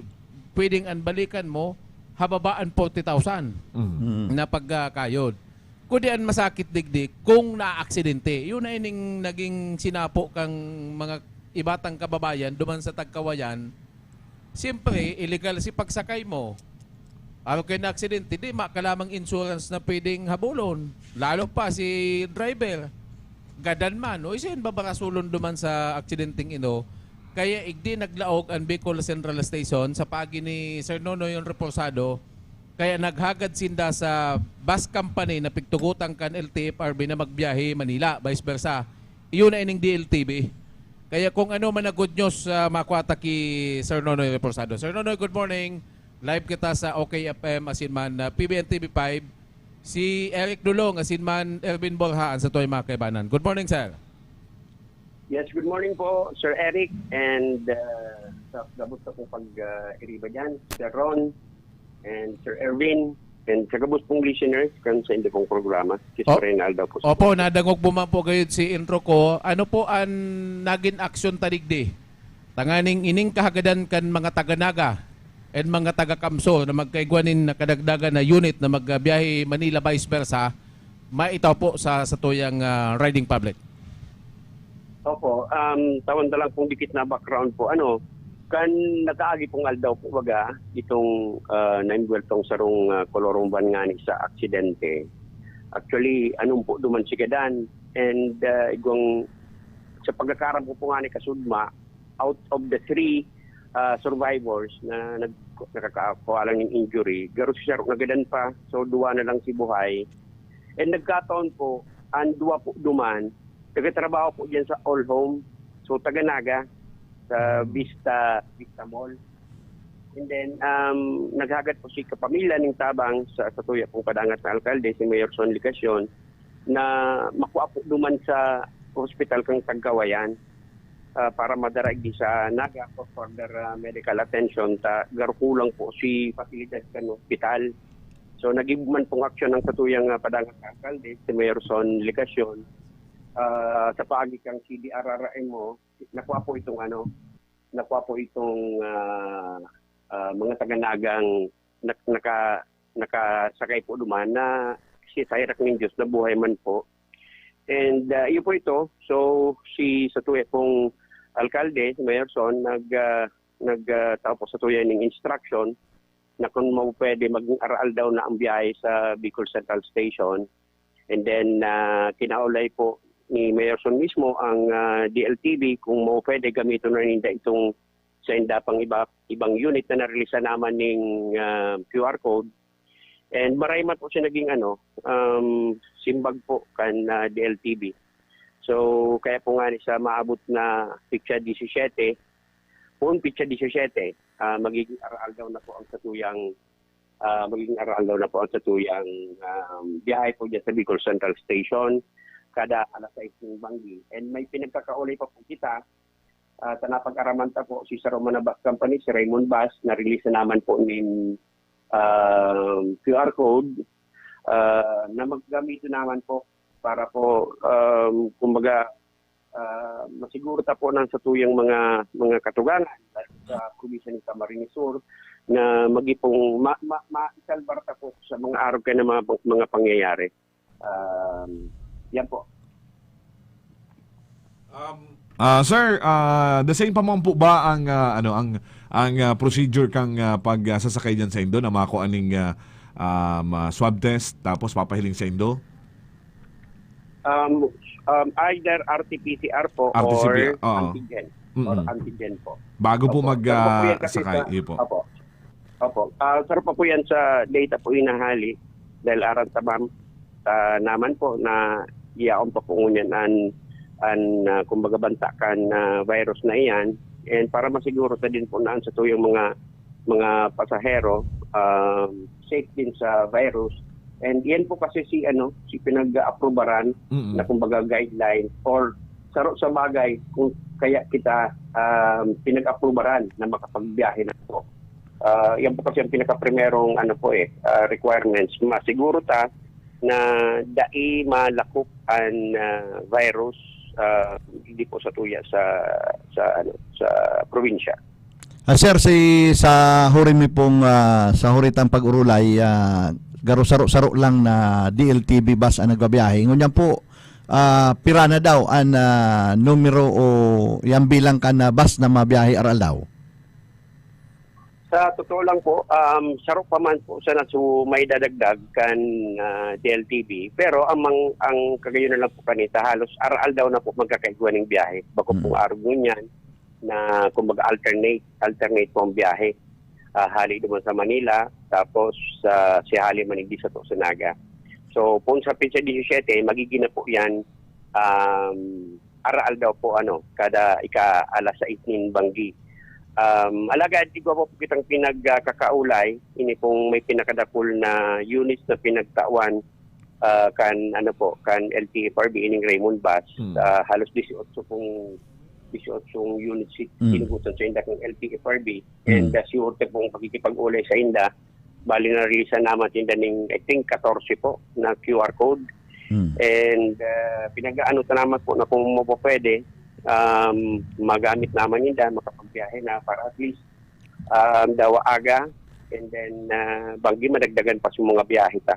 pwedeng ang balikan mo, hababaan forty thousand Mm. na pagkakayod. Kundi ang masakit digdi kung naaksidente. Yun na ining naging sinapo kang mga ibatang kababayan duman sa Tagkawayan. Siyempre, illegal si pagsakay mo. Araw kayo na aksidente, di ma-, ka lamang insurance na pwedeng habulon. Lalo pa si driver, gadan man. O isa yun, babarasulon duman sa aksidenteng ino. Kaya igdi naglaog ang Bicol Central Station sa pagi ni Sir Nonoy yung reporsado. Kaya naghagad sinda sa bus company na pigtugutan kan L T F R B na magbiyahe Manila, vice versa. Iyon na ining D L T V. Kaya kung ano man na good news, ah, makuha ta ki Sir Nonoy Reporsado. Sir Nonoy, good morning. Live kita sa O K F M asin man, ah, P B N T V five. Si Eric Dulong asin man Erwin Borja ang sa tuwa'y mga kaibanan. Good morning, sir. Yes, good morning po, Sir Eric, and, ah, sa gabos na pong pag, ah, iriba dyan, Sir Ron, and Sir Erwin, and sa gabos pong listeners kan sa indo pong programa. Kis Oh. Reyna Aldaw po. Opo, nadangog mo man po gayud si intro ko. Ano po ang naging aksyon ta digdi? Tanganing ining kahagadan kan mga taga Naga and mga taga Kamso na magkaigwa nin kadagdagan na unit na magbiyahe Manila vice versa, maitaw po sa satuyang, ah, riding public. Opo, um, tawan da lang pong dikit na background po. Ano, kan nakaagi pong aldaw po, baga, itong, ah, naimbuweltong sarong, ah, kolorong van ngani sa aksidente. Actually, anong po duman si gadan. And, ah, igwang, sa pagkakaram ko po ngani kasudma, out of the three, ah, survivors na nag-, nakakakuha lang ng injury, garo si saro nagadan pa. So, duwa na lang si buhay. And nagkataon po, ang duwa po duman, nagtatrabaho po diyan sa All Home. So, taga Naga, sa Mm. Vista, Vista Mall. And then, um, naghagad po si kapamilya ning tabang sa, sa tuya pong padangat na alkalde, si Mayor Son Ligacion, na makua po duman sa hospital kang Tagkawayan, ah, para madara igdi sa Naga for further, ah, medical attention. Ta, garo kulang po si pasilidad kan hospital. So, nag-iba man pong aksyon ang satuyang, ah, padangat na alkalde, si Mayor Son Ligacion. Ah, sa paagi kang C D R R M mo, nakuha po itong ano, nakuha po itong, ah, ah, mga taga-Nagang nak-, naka-, nakasakay po duman na si Sayrak nin Diyos, nabuhay man po. And, ah, yun po ito. So, si, sa tuwi pong alkalde, si Mayor Son, nag, ah, nag, ah, tao po sa tuya ning instruction na kung mapupwede, maging aroaldaw na ang biyahe sa Bicol Central Station. And then, ah, kinaulay po ni Mayor Son mismo ang, ah, D L T V kung mapupwede, gamiton na ninda itong sa inda pang iba, ibang unit na narilisan naman ning, ah, Q R code. And maray man po siya naging ano, um, simbag po kan, ah, D L T V. So, kaya po nga ni sa maabot na petsa disisyete, kung petsa disisyete, ah, magiging aroaldaw na po ang satuyang, ah, magiging aroaldaw na po ang satuyang, um, biyahe po dyan sa Bicol Central Station kada alas sais ng banggi. And may pinagkakaulay pa po kita, ah, sa napag-araman ta po, si Saroma na Bus Company, si Raymond Bus, na-release na naman po nin, um, Q R code, ah, na maggamiton naman po para po, um, kumbaga, ah, masiguro ta po ng satuyang mga, mga katugangan sa probinsya ng Camarines Sur na magipong ma-, ma-, maisalbar ta po sa mga arog kaya na mga, mga pangyayari. Um, yan po. Um, ah, sir, ah, the same pa man po ba ang, ah, ano, ang, ang, ah, procedure kang, ah, pag, ah, sasakay diyan sa indo na mako aning, ah, um, ah, swab test tapos papahiling sa indo? Um, um, either R T P C R po R T C P R, or oo. antigen. Or Mm-mm. antigen po. Bago po Opo, mag, saro pa po ah, yan kasi sakay. sa- Iyo po. Opo. Ah, saro pa po yan sa data po inahali dahil aran ta ma'am, ah, naman po na yaon pa po ngunyan an, an, ah, kumbaga banta kan, ah, virus na iyan. And para masiguro ta din po na ang satuyang mga, mga pasahero, um, safe din sa virus. And yan po kasi si, ano, si pinag-aaprubaran Mm-mm. na kumbaga guideline or saro sa bagay kung kaya kita, um, pinag-aprobaran na makapagbiyahe na po. Ah, yan po kasi ang pinakaprimerong, ano po eh, ah, requirements. Masiguro ta na dai malakop an, ah, virus, ah, hindi po sa tuya sa, sa, ano, sa probinsya. Ah, sir, si sa huri mi pong, ah, sa huri tang pag-urulay, ah, garo saro-saro lang na D L T V bus ang nagbabiyahe. Ngunyan po, ah, pira na daw an, ah, numero o yang bilang kan, ah, bus na mabiyahe aral daw? Sa totoo lang po, um, saro pa man po sana su may dadagdag kan, ah, D L T V. Pero amang, ang kagayon na lang po kanita, halos aral daw na po magkakaigwa ning biyahe. Bako Mm. pong arog ngunyan na kumbaga alternate, alternate po ang biyahe. Ah, hali duman sa Manila, tapos sa si hali man hindi sa to sa Naga. So, kung sa petsa disisyete, magiging na po yan, um, araal daw po, ano, kada ika alas sais nin banggi. Um, alagad, igwa po kitang pinagkakaulay, ini pong may pinakadakul na units na pinagtawan, ah, kan, ano po, kan L T F R B ining Raymond Bus. Hmm. Ah, halos disiotso pong, disiotso units si Hmm. sinugutan sa inda kan L T F R B. And Hmm. ah, siyorte pong pakikipag-ulay sa inda. Bali, na-release naman tinda ning, I think, katorse po na Q R code. Hmm. And ah, pinag-aano ta naman po na kung mapapwede, um, magamit naman ninda, makapagbiyahe na para at least um, dawa aga. And then, ah, banggi madagdagan pa sa mga biyahe ta.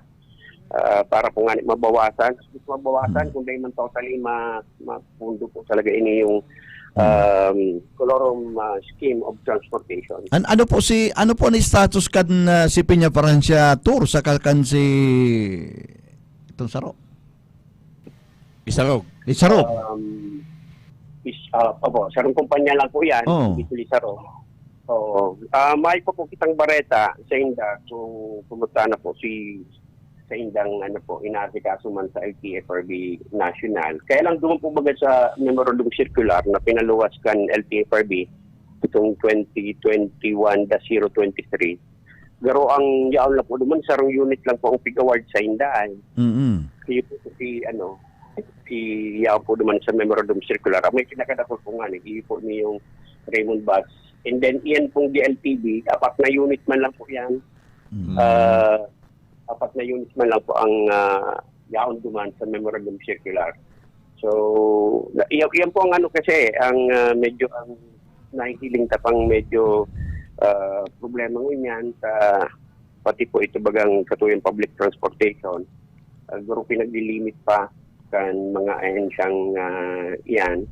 Ah, para po nga mabawasan, mabawasan Hmm. kung dahil man totally ma, mapundo po talaga ini yung um, colorum ah, scheme of transportation. An-, ano po si ano po ang status kan, ah, si Peña Francia Tour sa kan si itong saro? Isarog. Isarog. Um, is, ah, opo, sarong kumpanya lang po yan, Oo. Bicol Isarog. Oo. Ah, may pa po kitang bareta sa inda kung kumusta na po si sa indang ano po, inaasikaso man sa L T F R B National. Kaya lang doon po baga sa memorandum circular na pinaluwas kan L T F R B itong twenty twenty-one dash zero twenty-three. Garo ang yaon lang po naman, sarong unit lang po ang pig-award sa inda ay. Mm. Iyo po si, ano, si yaon po naman sa memorandum circular. Ang may pinakadakol po nga, ni iyo po ni yung Raymond Bus. And then, iyan pong D L T V, apat na unit man lang po yan. Mm. Ah, apat na units man lang po ang ah, yaon duman sa memorandum circular. So, na, iyan, iyan po ang ano kasi, ang ah, medyo ang nahihiling ta pang medyo ah, problema ngunyan sa pati po ito bagang katuyang public transportation. Ah, guro pinaglilimit pa kan mga ahensyang ah, iyan.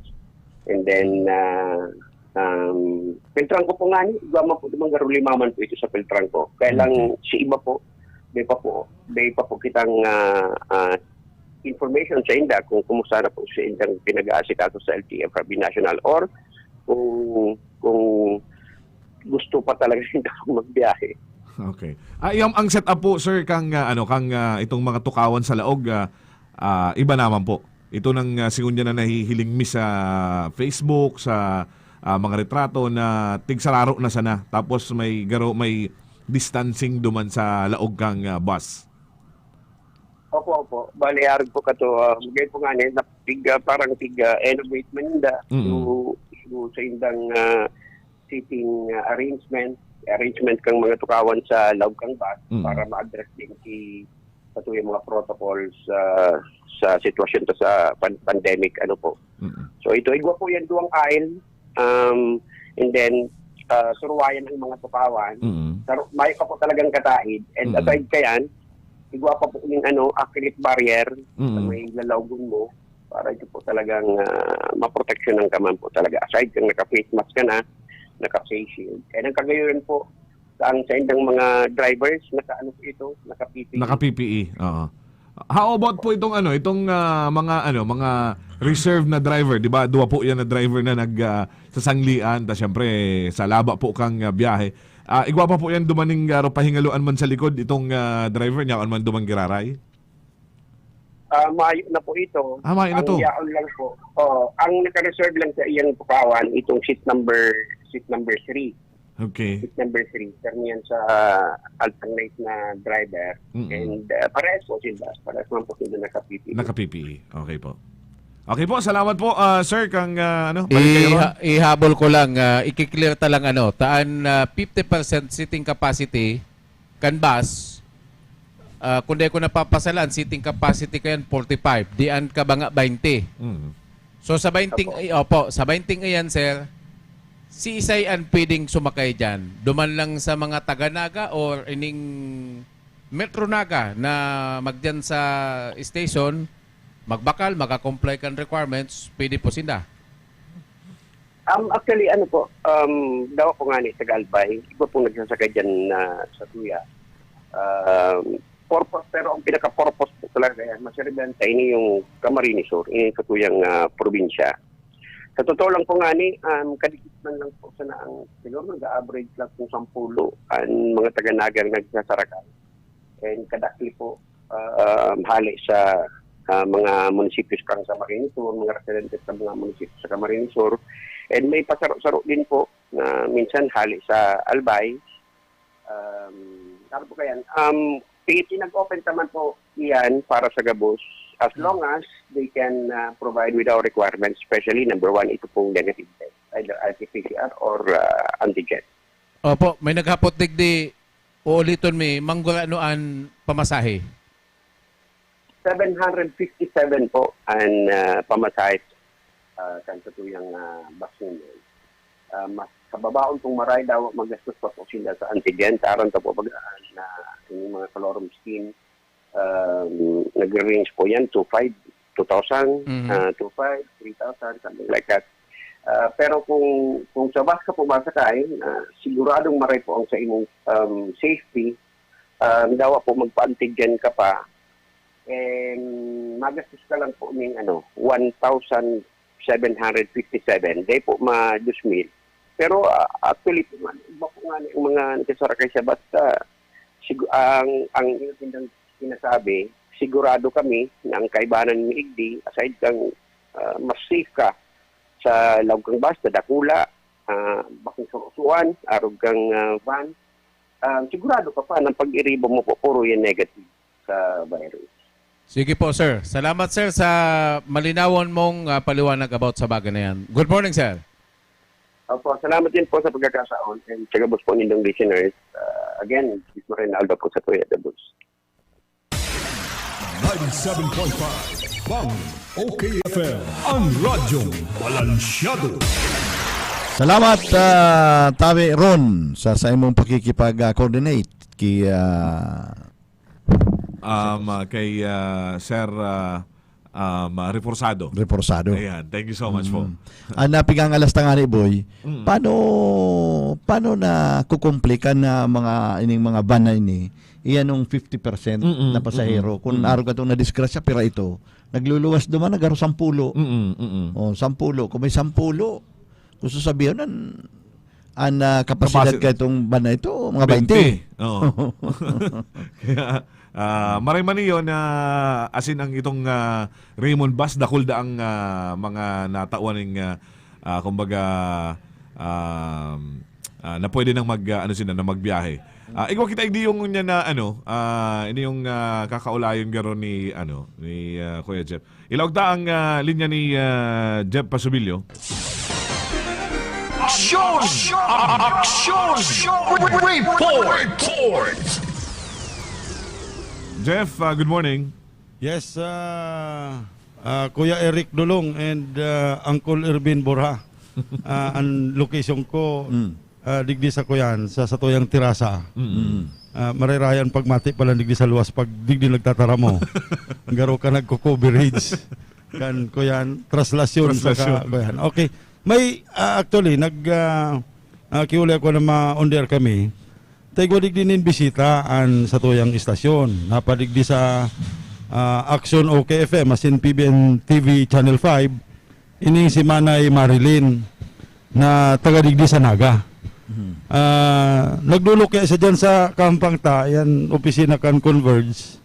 And then, ah, Um, Peltrangco po ngani, igwa man po, di man garo lima man po ito sa Peltrangco. Kaya lang, Okay. si iba po, may pa po, may pa po kitang, ah, ah, information sa inda kung kumusta na po sa indang pinag-aasikaso sa L T F R B National or kung, kung gusto pa talaga sinda magbiyahe. Okay. Ah, yung, ang setup po, sir, kang, ah, ano, kang, ah, itong mga tukawan sa laog, ah, ah, iba naman po. Ito nang, ah, singon niya na nahihiling mi sa Facebook, sa, ah, mga retrato na tigsararo na sana. Tapos may garo-, may distancing duman sa laog kang, ah, bus. Opo, opo. Bali, arog po kato, ah, bigay po nga ni, na tig, ah, parang tig, ah, innovate man ninda. Mm. So, so, sa indang, ah, seating, ah, arrangement, arrangement kang mga tukawan sa laog kang bus Mm. para ma-address din si, sa tuyang mga protocols, ah, sa sitwasyon ta sa pan-, pandemic, ano po. Mm. So, ito, igwa po yan, duwang aisle, um, and then, ah, suruwayan ang mga tukawan. Mm. Saro-, mayo pa po talagang kataid. And Mm. aside kayan, igwa pa po yung, ano, acrylic barrier sa Mm. may lalaogon mo para ito po talagang, ah, maproteksyonan ka man po talaga. Aside kang naka-face mask ka na, naka-face shield. And ang kagayoran po, ang sa indang mga drivers, naka-ano po ito, naka-P P E. Naka-P P E, oo. How about po itong ano, itong, ah, mga ano, mga reserve na driver, 'di ba? Duwa po 'yan na driver na nag, ah, sasanglian, ta siyempre sa laba po kang, ah, biyahe. Ah, igwa pa po 'yan dumaning, ah, pahingaluan man sa likod itong, ah, driver niya, ano man duman giraray? Ah, mayo na po ito. Ah, mayo na Ang to. yaon lang po, oo, ang naka-reserve lang sa iyang tukawan, itong seat number, seat number three. Okay. Seat number three, sir, niyan sa alternate na driver. Mm-mm. And, ah, parehas po sila. Parehas man po sila naka-P P E. Naka-P P E. Okay po. Okay po, salamat po, ah, sir, kang, ah, ano, balik kayo ron. Iha-, ihabol ko lang, ah, iki-clear ta lang, ano, taan, ah, fifty percent seating capacity kan bus, ah, kung di ko napapasalan, seating capacity ko yan, forty-five. Diyan ka ba nga, twenty? Mm. So, sa twenty, Opo. ay, opo, sa twenty iyan, sir, si isay an pwedeng sumakay diyan? Duman lang sa mga taga-Naga or ining Metro Naga na magdiyan sa station, magbakal, maka-comply kan requirements, pwede po sinda? Um, actually, ano po, um, dawa po nga ni taga Albay, iba pong nagsasakay dyan na sa Tuya. Um, purpose, pero ang pinaka-purpose po talaga yan, masiriban sa ini yung Camarines Sur, ini sa Tuyang, ah, probinsya. Sa totoo lang po nga ni, um, kadikit man lang po sana ang, siguro nag-average lang kung sampulo ang mga taga-Naga na nagsasarakay. And kadakli po, ah, um, hali sa, ah, mga munisipyo sa Camarines Sur, mga residente sa mga munisipyo sa Camarines Sur. And may pasaro-saro din po na minsan hali sa Albay. Um, ano po kaya? Um, pinag-open naman po iyan para sa gabos as Hmm. long as they can, ah, provide with our requirements, especially number one, ito pong negative test, either R T P C R or, ah, antigen. Opo, may naghapot digdi, uuliton mi, manggurano an pamasahe? Seven hundred fifty-seven po ang, ah, pamasahe, ah, kan satuyang, ah, bus ninyo. Ah, mas kababaon pong maray daw, magastos pa po sila sa antigen. Sa aran ta po, baga, na yung mga colorum scheme, um, nagre-range po yan, two five, two thousand, Mhm. ah, two five, three thousand, something like that. Ah, pero kung, kung sa bus ka po masakay, ah, siguradong maray po ang sa imong, um, safety, um, dawa po magpa-antigen ka pa, and magastos ka lang po ning, ano, one thousand seven hundred fifty-seven, di po ma-dos mil. Pero, ah, actually po, man, iba po nga ang mga nagsasarakay sa bus, ah, sigu-, ang, ang iyong tindang sinasabi, sigurado kami na ang kaibanan miigdi, aside kang, ah, mas safe ka sa laog kang bus, sa dakula, ah, bakong surusuan, arog kang, ah, van, ah, sigurado ka pa na pag-iribo mo po, puro yan negative sa virus. Sige po, sir. Salamat, sir, sa malinawon mong, ah, paliwanag about sa bagay na yan. Good morning, sir. Opo, salamat din po sa pagkakataon and sa gabos po nindong listeners. Ah, again, this is Rinaldo po sa Kuya Dabos. Ninety-seven point five Bang, O K F M, ang radyong balansyado. Salamat, ah, Tawi Ron, sa, sa imong pakikipag, ah, coordinate ki, ah, Um, ah, kay, ah, Sir, ah, um, ah, reforsado. Reforsado. Ayan, thank you so much po. Mm. Ah, napigangalas ta nga ni Boy, Mm. paano, paano na kukumplikan na mga, ining mga van na ini, iyan yung fifty percent Mm-mm, na pasahero? mm-mm, Kung mm-mm. arog katong nadisgrasya, pira ito? Nagluluwas duman, nagaro sampulo. Mm-mm, mm-mm. Oh, sampulo. Kung may sampulo, gusto sabihin, an, an ah, kapasidad Kapasi- ka itong van na ito, mga Twenty. twenty. Oo. Kaya, ah, maray man iyon na asin ang itong, ah, Raymond Bus, dakul da ang, ah, mga natawan ning, ah, ah, kumbaga, um, ah, na pwede nang mag, ah, ano sila, na magbiyahe. Ah, igwa kita igdi yung niya na, ano, ah, ini yung, ah, kakaulayon garo ni, ano, ni, ah, Kuya Jeff. Ilaog ta ang, ah, linya ni, ah, Jeff Pasubilio. Aksyon! Aksyon! Report! Jeff, ah, good morning. Yes, ah, ah, Kuya Eric Dulong and ah, Uncle Ervin Borja. Ah, ang location ko, Mm. ah, digdi sa kuyan, sa satuyang terasa. Mm. Ah, marirayan pagmati pala digdi sa luwas pag digdi nagtataramo. Garo ka nagko-coverage. Kan kuyan, traslasyon, Traslasyon. Saka kuyan. Okay. May, ah, actually, nag, ah, ah, kiuli ako na ma-on-air kami. Taigwa digdi nin bisita an satuyang istasyon. Napadigdi sa ah, Action O K F M, asin P B N T V Channel five, ining si Manay Marilyn na taga digdi sa Naga. Ah, nagluluki siya dyan sa Kampang ta, yan, opisina kan Converge.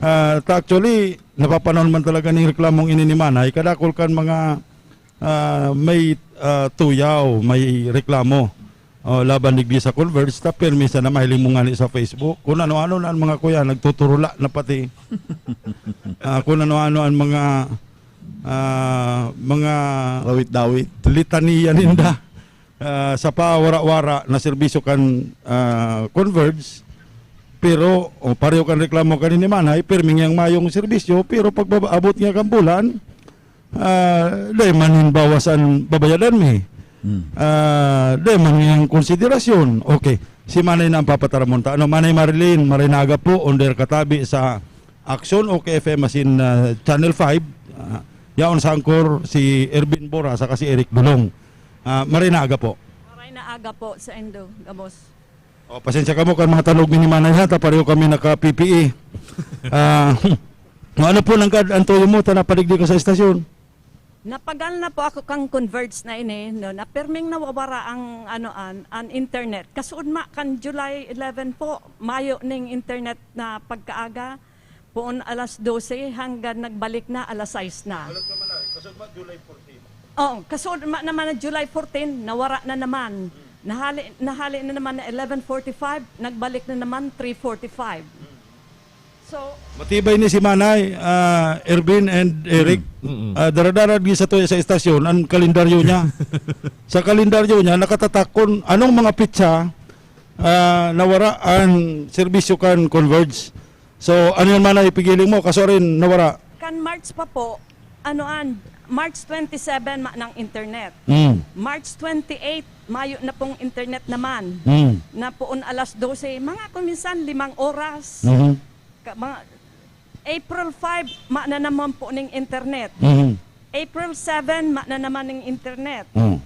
Ah, ta actually, napapanahon man talaga ning reklamong ini ni Manay. Kadakol kan mga ah, may ah, tuyaw, may reklamo oh, laban digdi sa Converge, ta pirmi sa na mahiling mo ngani sa Facebook. Kung ano-ano na ang mga kuya, nagtuturula na pati. Ah, kung ano-ano ang mga ah, mga Lawit-dawit. litaniya ninda ah, sa pawara-wara na serbisyo kan ah, Converge. Pero oh, pareho kan reklamo kanini man, ay pirmi niyang mayong serbisyo, pero pag abot niya kan bulan, ah, dai man nin bawas an babayadan mi. Mm. Ah, dai man niyang konsiderasyon. Okay, si Manay na ang papataramon ta. Ano, Manay Marilyn, Maray na aga po, on-air katabi sa Action O K F M asin ah, Channel five. Ah, yaon sa angkor si Ervin Bora saka si Eric Dulong. Ah, Maray na aga po. Maray na aga po sa indo, gabos. O, pasensya kamo kan mga tanog ni Manay ha, ta pareho kami naka-P P E. Ah, ano po nanggad ang tuyo mo, ta napadigdi ka sa estasyon? Napagal na po ako kang Converge na ini, no, na pirming nawawara ang, ano, an, an internet. Kasuod ma kan July eleven po, mayo ning internet na pagkaaga, poon alas dose hanggang nagbalik na alas sais na. Oo, kasuod ma naman na July fourteen, nawara na naman. Nahali, nahali na naman na eleven forty-five, nagbalik na naman three forty-five. So, Matibay ni si Manay, ah, Ervin and Eric. Mm, mm. Ah, dara-dara di sa tuya sa estasyon ang kalendaryo niya. Sa kalendaryo niya, nakatatak kun anong mga pitsa ah, nawara ang serbisyo kan Converge. So, ano yan man ang ipigiling mo? Kaso rin, nawara. Kan March pa po, ano an, March twenty-seven ma ng internet. Mm. March twenty-eight, mayo na pong internet naman. Mm. Na poon alas dose, mga kung minsan limang oras. Mhm. Ka, mga, April five, ma na naman po ning internet. Mhm. April seven, ma na naman ning internet. Mm.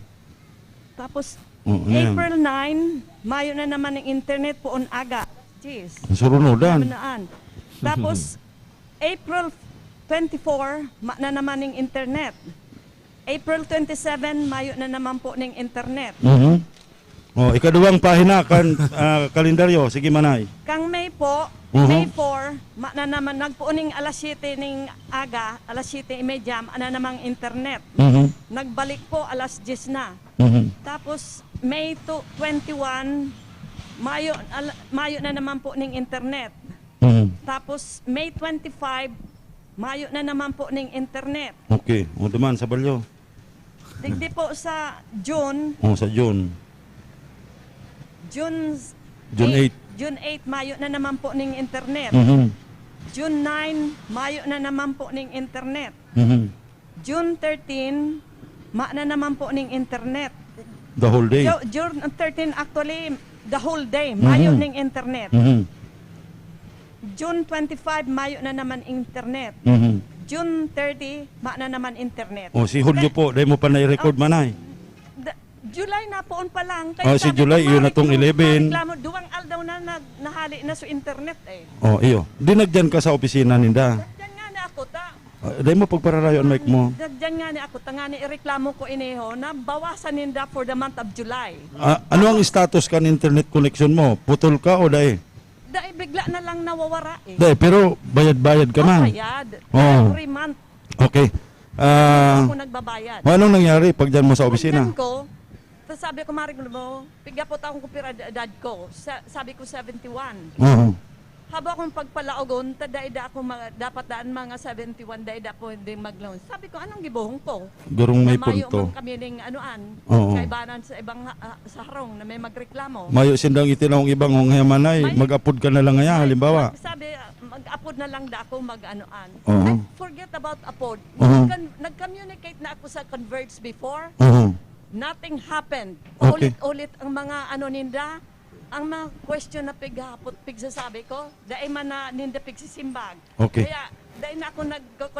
Tapos, Mm, ano yan? April nine, mayo na naman ning internet poon aga. Jeez. Ang surunudan. Namanaan. Tapos, April twenty-four, ma na naman ning internet. April twenty-seven, mayo na naman po ning internet. Mhm. Oh, ikaduwang pahina kan ah, kalendaryo. Sige, Manay. Kang May po, Mhm. May four, ma na naman, nagpuuning alas siyete ning aga, alas siyete y media, ma na namang internet. Mhm. Nagbalik po, alas diyes na. Mhm. Tapos, May two, twenty-one, mayo, al- mayo na naman po ning internet. Mhm. Tapos, May twenty-five, mayo na naman po ning internet. Okay. O, duman sa balyo. Digdi po sa June, O, sa June. June, June eight. June eight, mayo na naman po ning internet. Mhm. June nine, mayo na naman po ning internet. Mhm. June thirteen, ma na naman po ning internet. The whole day. Jo- June thirteen, actually, the whole day, mayo Mhm. ning internet. Mhm. June twenty-five, mayo na naman internet. Mhm. June thirty, mayo na naman internet. O, si Julio po, dai mo pa na-record, Manay? Da-, July na poon pa lang. Oh, si July, yun na tong eleven. Reklamo, duwang aldaw na nag-, nahali na sa internet eh. Oh, iyo. Di nagdiyan ka sa opisina ninda? Nagdiyan nga na ako, ta. Ah, dai mo pagpararayo ang mic mo. Nagdiyan nga na ako, tangani ireklamo ko iniho, na bawasan ninda for the month of July. Ah, ano ang status kan internet connection mo? Putol ka o dai? Dai, bigla na lang nawawara eh. Dai, pero bayad-bayad ka man. Bayad. Oo. Every month. Okay. Ah, ako nagbabayad. O, anong nangyari pag dyan mo sa opisina? Pagdan ko, tas sabi ko, "Marig mo, piga po taong kupira edad ko?" Sa-, sabi ko, "Seventy-one." Oo. Habo akong pagpalaogon, ta dai da ako ma-, dapat daan mga seventy-one, dai da po hindi mag-loan. Sabi ko, "Anong gibohon ko?" Gurong may punto. Na mayo man kami ning anuan, oo, kaibanan sa ibang ha-, ah, sa harong na may magreklamo. Mayo sindang itinawong ibang hong hemanay, mag-apod ka na lang ngaya, halimbawa. Sabi, ah, mag-apod na lang da ako, mag-anuan. Oo. Ay, forget about apod. Oo. Nag-, nag-communicate na ako sa Converge before. Oo. Nothing happened. Okay. Paulit-ulit ang mga ano ninda, ang mga question na pighapot, pigsasabi ko, dai man na ninda pigsisimbag. Okay. Kaya, dai na ako nag-,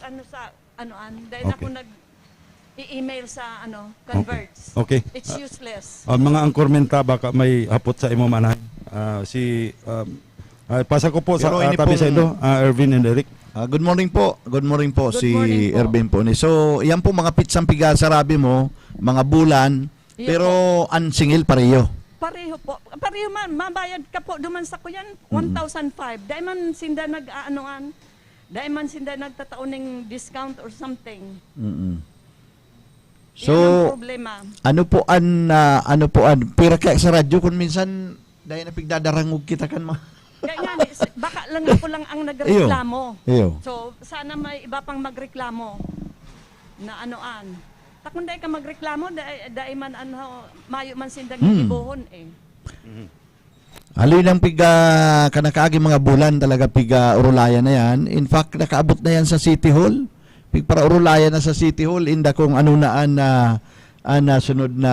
ano sa, ano, an, dai na ako nag-i-email sa, ano, Converge. Okay. It's useless. Ah, mga anchormen ta, baka may hapot sa imo, manay. Ah, si, um, ah, pasa ko po sa, ah, tabi sa indo, ah, Ervin and Eric. Ah, good morning po. Good morning po, si Ervin po ni. So, yan po mga pitsang pigasarabi mo, mga bulan, pero ang singil pareho. Pareho po. Pareho man, mabayad ka po duman sa kuyan, one thousand five. Dai man sinda nag-aanoan. Dai man sinda nagtatao ning discount or something. Mm-mm. Yan ang problema. So, ano po an, ah, ano po an, pira kaya sa radyo kung minsan dai na pigdadarangog kita kan mga Kaya nga, ni-, s-, baka lang ako lang ang nagreklamo. Iyo. Iyo. So, sana may iba pang magreklamo na anoan. Ta kung dai ka magreklamo, dai, dai man ano, mayo man sindang gigibohon eh. Haloy lang piga, kanakaagi mga bulan talaga piga-orolayan na yan. In fact, nakaabot na yan sa City Hall. Pigparaorolayan na sa City Hall, inda kung ano na an, ah, an, ah, sunod na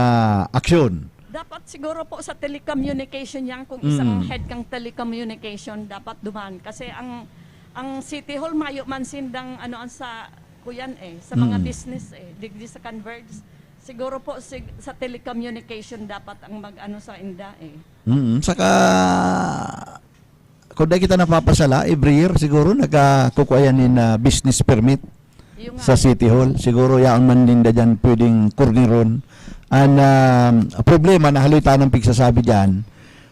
aksyon. Dapat siguro po sa telecommunication yan, kung isang head kang telecommunication, dapat duman. Kasi ang, ang City Hall, mayo man sindang ano, ang sa, kuyan eh, sa mga business eh, digdi sa Converge. Siguro po sig-, sa telecommunication dapat ang mag-ano sa inda eh. Mm, saka, kung dai kita napapasala, every year siguro nagkakukua yan nin, ah, business permit sa City Hall. Siguro yaon man ninda dyan pwedeng korneron. An, ah, problema na haloy tanang pigsasabi dyan,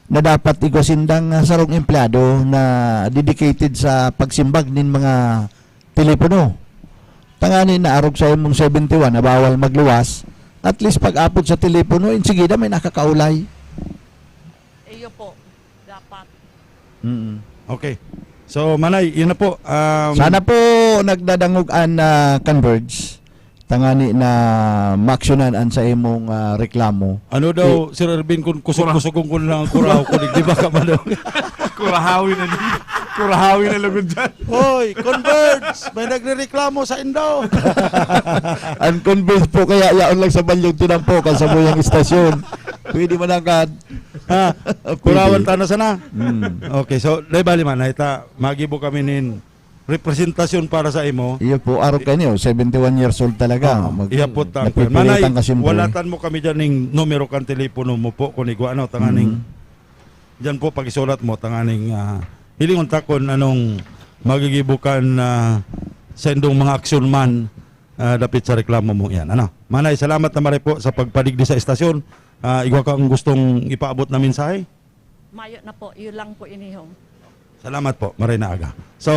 na dapat igwa sindang, ah, sarong empleyado na dedicated sa pagsimbag nin mga telepono. Tangani na arog sa imong seventy-one na bawal magluwas, at least pag-apod sa telepono, insigida may nakakaulay. Iyo po, dapat. Mm. Okay. So, Manay, yun na po. Um, sana po nagdadangog an, ah, Converge. Tangani na maaksyonan an sa imong, ah, reklamo. Ano daw, Sir Ervin, kung kusog-kusogon ko na lang ang kurahaw ko, di ba ka man daw? Kurahawi na din. Kurahawi na lugod dyan. Hoy, Converge! May nagrereklamo sa indo! Ang Converge po, kaya yaon lang sa Balyog Tinampo, kan sa Buyang Istasyon. Pwede man agad. Ha? Pwede. Kurawan ta na sana. Mm. Okay, so, dai bali man, ay ta, magibo kami nin representasyon para sa imo. Iyo po, arog kayo niyo, seventy-one years old talaga. Oo, mag-, ihapot ang napipilitan Manay, kasimple. Walatan mo kami dyan ning numero kan telepono mo po, kung igwa, ano, tanganing, dyan po, pag-isulat mo, tanganing, ah, hilingon ta kung anong magigibo kan, ah, sa indong mga aksyon man, ah, dapit sa reklamo mo yan. Ano? Manay, salamat na maray po sa pagpadigdi sa estasyon. Ah, igwa ka ang gustong ipaabot na mensahe? Mayo na po, iyo lang po iniho. Salamat po, maray na aga. So,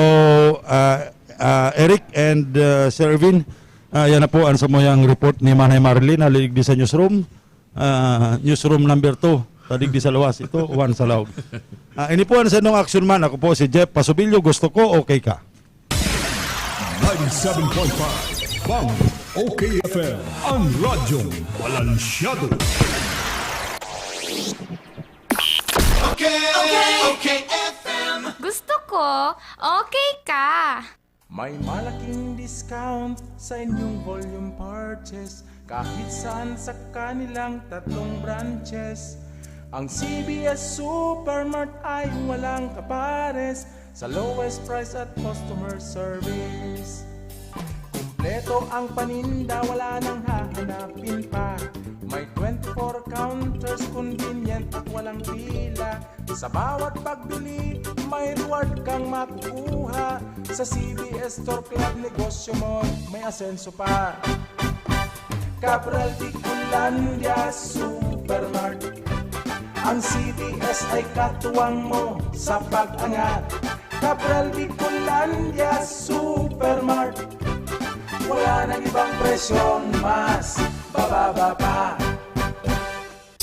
ah, ah, Eric and, ah, Sir Ervin, ah, yan na po ang samuyang report ni Manay Marilyn na ligdi sa newsroom. Ah, newsroom number two, tadigdi sa luwas. Ito, one sa laog. Ah, ini po ang sa inyong action man. Ako po si Jeff Pasubilyo. Gusto ko, okay ka. Ninety-seven point five Bang, O K F M, ang radyong balansyado. Okay, okay, O K F M. Gusto ko, okay ka. May malaking discount sa inyong volume purchase kahit saan sa kanilang tatlong branches. Ang C B S Supermart ay walang kapares. Sa lowest price at customer service. Kumpleto ang paninda, wala nang hahanapin pa. May twenty-four counters, convenient at walang pila. Sa bawat pagbili, may reward kang makukuha. Sa C B S Store Club, negosyo mo, may asenso pa. Cabral Bicolandia Supermart. Ang C B S ay katuwang mo sa pag-angat. Cabral Bicolandia Supermart. Wala nang ibang presyong mas bababa pa.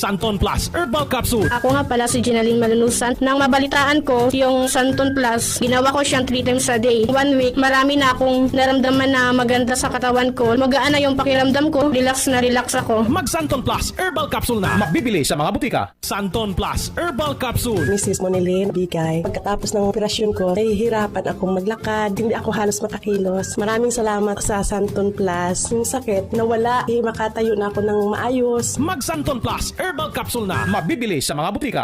Santon Plus Herbal Capsule. Ako nga pala si Jenaline Malulusan. Nang mabalitaan ko yung Santon Plus, ginawa ko siyang three times a day. One week, marami na akong naramdaman na maganda sa katawan ko. Magaan na yung pakiramdam ko. Relax na relax ako. Mag Santon Plus Herbal Capsule na. Mabibili sa mga butika. Santon Plus Herbal Capsule. Misis Monilin Bigay. Pagkatapos ng operasyon ko, nahihirapan akong maglakad. Hindi ako halos makakilos. Maraming salamat sa Santon Plus. Yung sakit, nawala. Eh, makatayo na ako ng maayos. Mag Santon Plus Herbal Capsule na. Mabibili sa mga butika.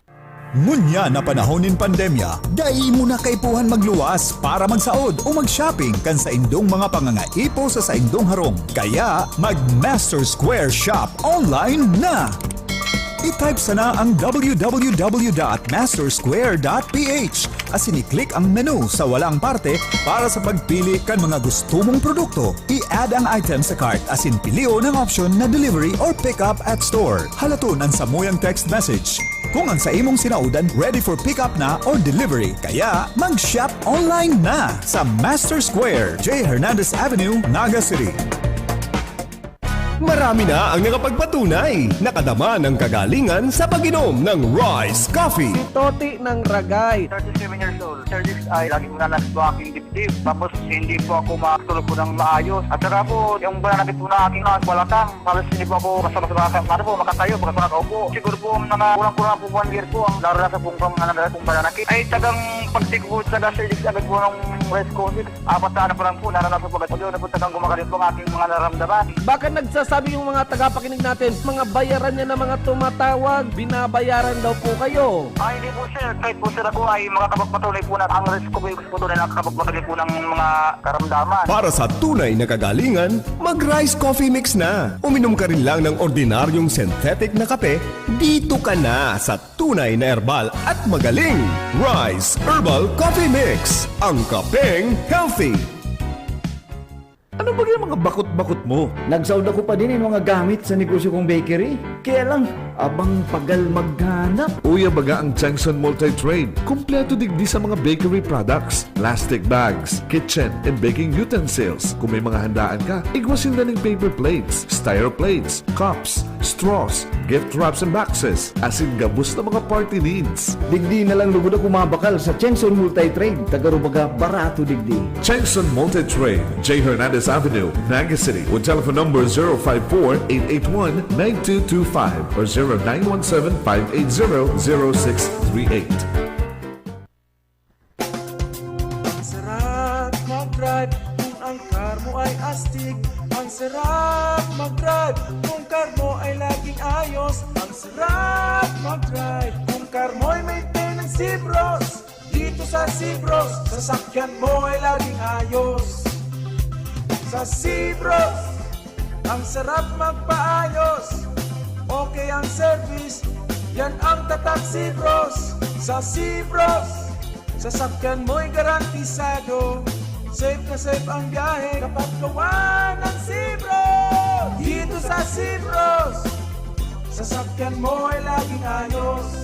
Ngunyan na panahon nin pandemya, dai mo na kaipuhan magluwas para magsaod o mag-shopping kan saindong mga pangangaipo sa saindong harong. Kaya, mag Master Square Shop online na! I-type sana ang w w w dot master square dot p h asin i-click ang menu sa walang parte para sa pagpili kan mga gusto mong produkto. I-add ang item sa cart asin pilion ang option na delivery or pick up at store. Halaton ang samuyang text message kung ang sa imong sinaodan ready for pick up na or delivery. Kaya mag-shop online na sa Master Square, J Hernandez Avenue, Naga City. Marami na ang nakapagpatunay, nakadama ng kagalingan sa pag-inom ng Rice Coffee. Si Toti ng Ragay. thirty-seven years old. Cervix ay laging nananakit po aking dibdib. Tapos hindi po ako makatulog po ng maayos. At saka po, yung pananakit po na aking mga balakang, halos hindi po ako basta-basta makaka- ano po, makatayo, basta nakaupo. Siguro po, mga kulang-kulang po one year po ang naranasan pong pang- naranasan pong pananakit. Ay tagang pagsiguro sa Cervix agad po ng Rice Coffee. Apat na ano pa lang po, naranasan po agad. Pag-iwan na po tagang gumagaling po ang aking mga naramdaman. Baka nagsasabi yung mga tagapakinig natin, mga bayaran niya na mga tumatawag, binabayaran daw po kayo. Ah, hindi po sir. Kahit po sir ako ay makakapagpatunay po na ang Rice Coffee Mix po tunay nakakapagpatunay po ng mga karamdaman. Para sa tunay na kagalingan, mag Rice Coffee Mix na. Uminom ka rin lang ng ordinaryong synthetic na kape, dito ka na sa tunay na herbal at magaling. Rice Herbal Coffee Mix, ang kapeng healthy. Ano ba yung mga bakot-bakot mo? Nagsaod ako pa din yung mga gamit sa negosyo kong bakery. Kaya lang, abang pagal maghanap. Uya baga ang Chengson Multi-Trade. Kompleto digdi sa mga bakery products, plastic bags, kitchen and baking utensils. Kung may mga handaan ka, igwa sinda ning paper plates, styro plates, cups, straws, gift wraps and boxes, asin gabos na mga party needs. Digdi na lang lugod ako mabakal sa Chengson Multi-Trade. Tagarubaga, barato digdi. Chengson Multi-Trade, J Hernandez Avenue, Naga City, with telephone number zero five four, eight eight one, nine two two five or zero nine one seven, five eight zero, zero six three eight. Ang sarap mag-drive kung ang car mo ay astig. Ang sarap mag-drive kung car mo ay laging ayos. Ang sarap mag-drive kung car mo ay maintain ng Sibros. Dito sa Sibros, sasakyan mo ay laging ayos. Sa Sibros, ang sarap magpaayos. Okay ang service, yan ang tatak Sibros. Sa Sibros, sasakyan mo'y garantisado. Safe na safe ang biyahe kapag gawa ng Sibros. Dito sa Sibros, sasakyan mo ay laging ayos.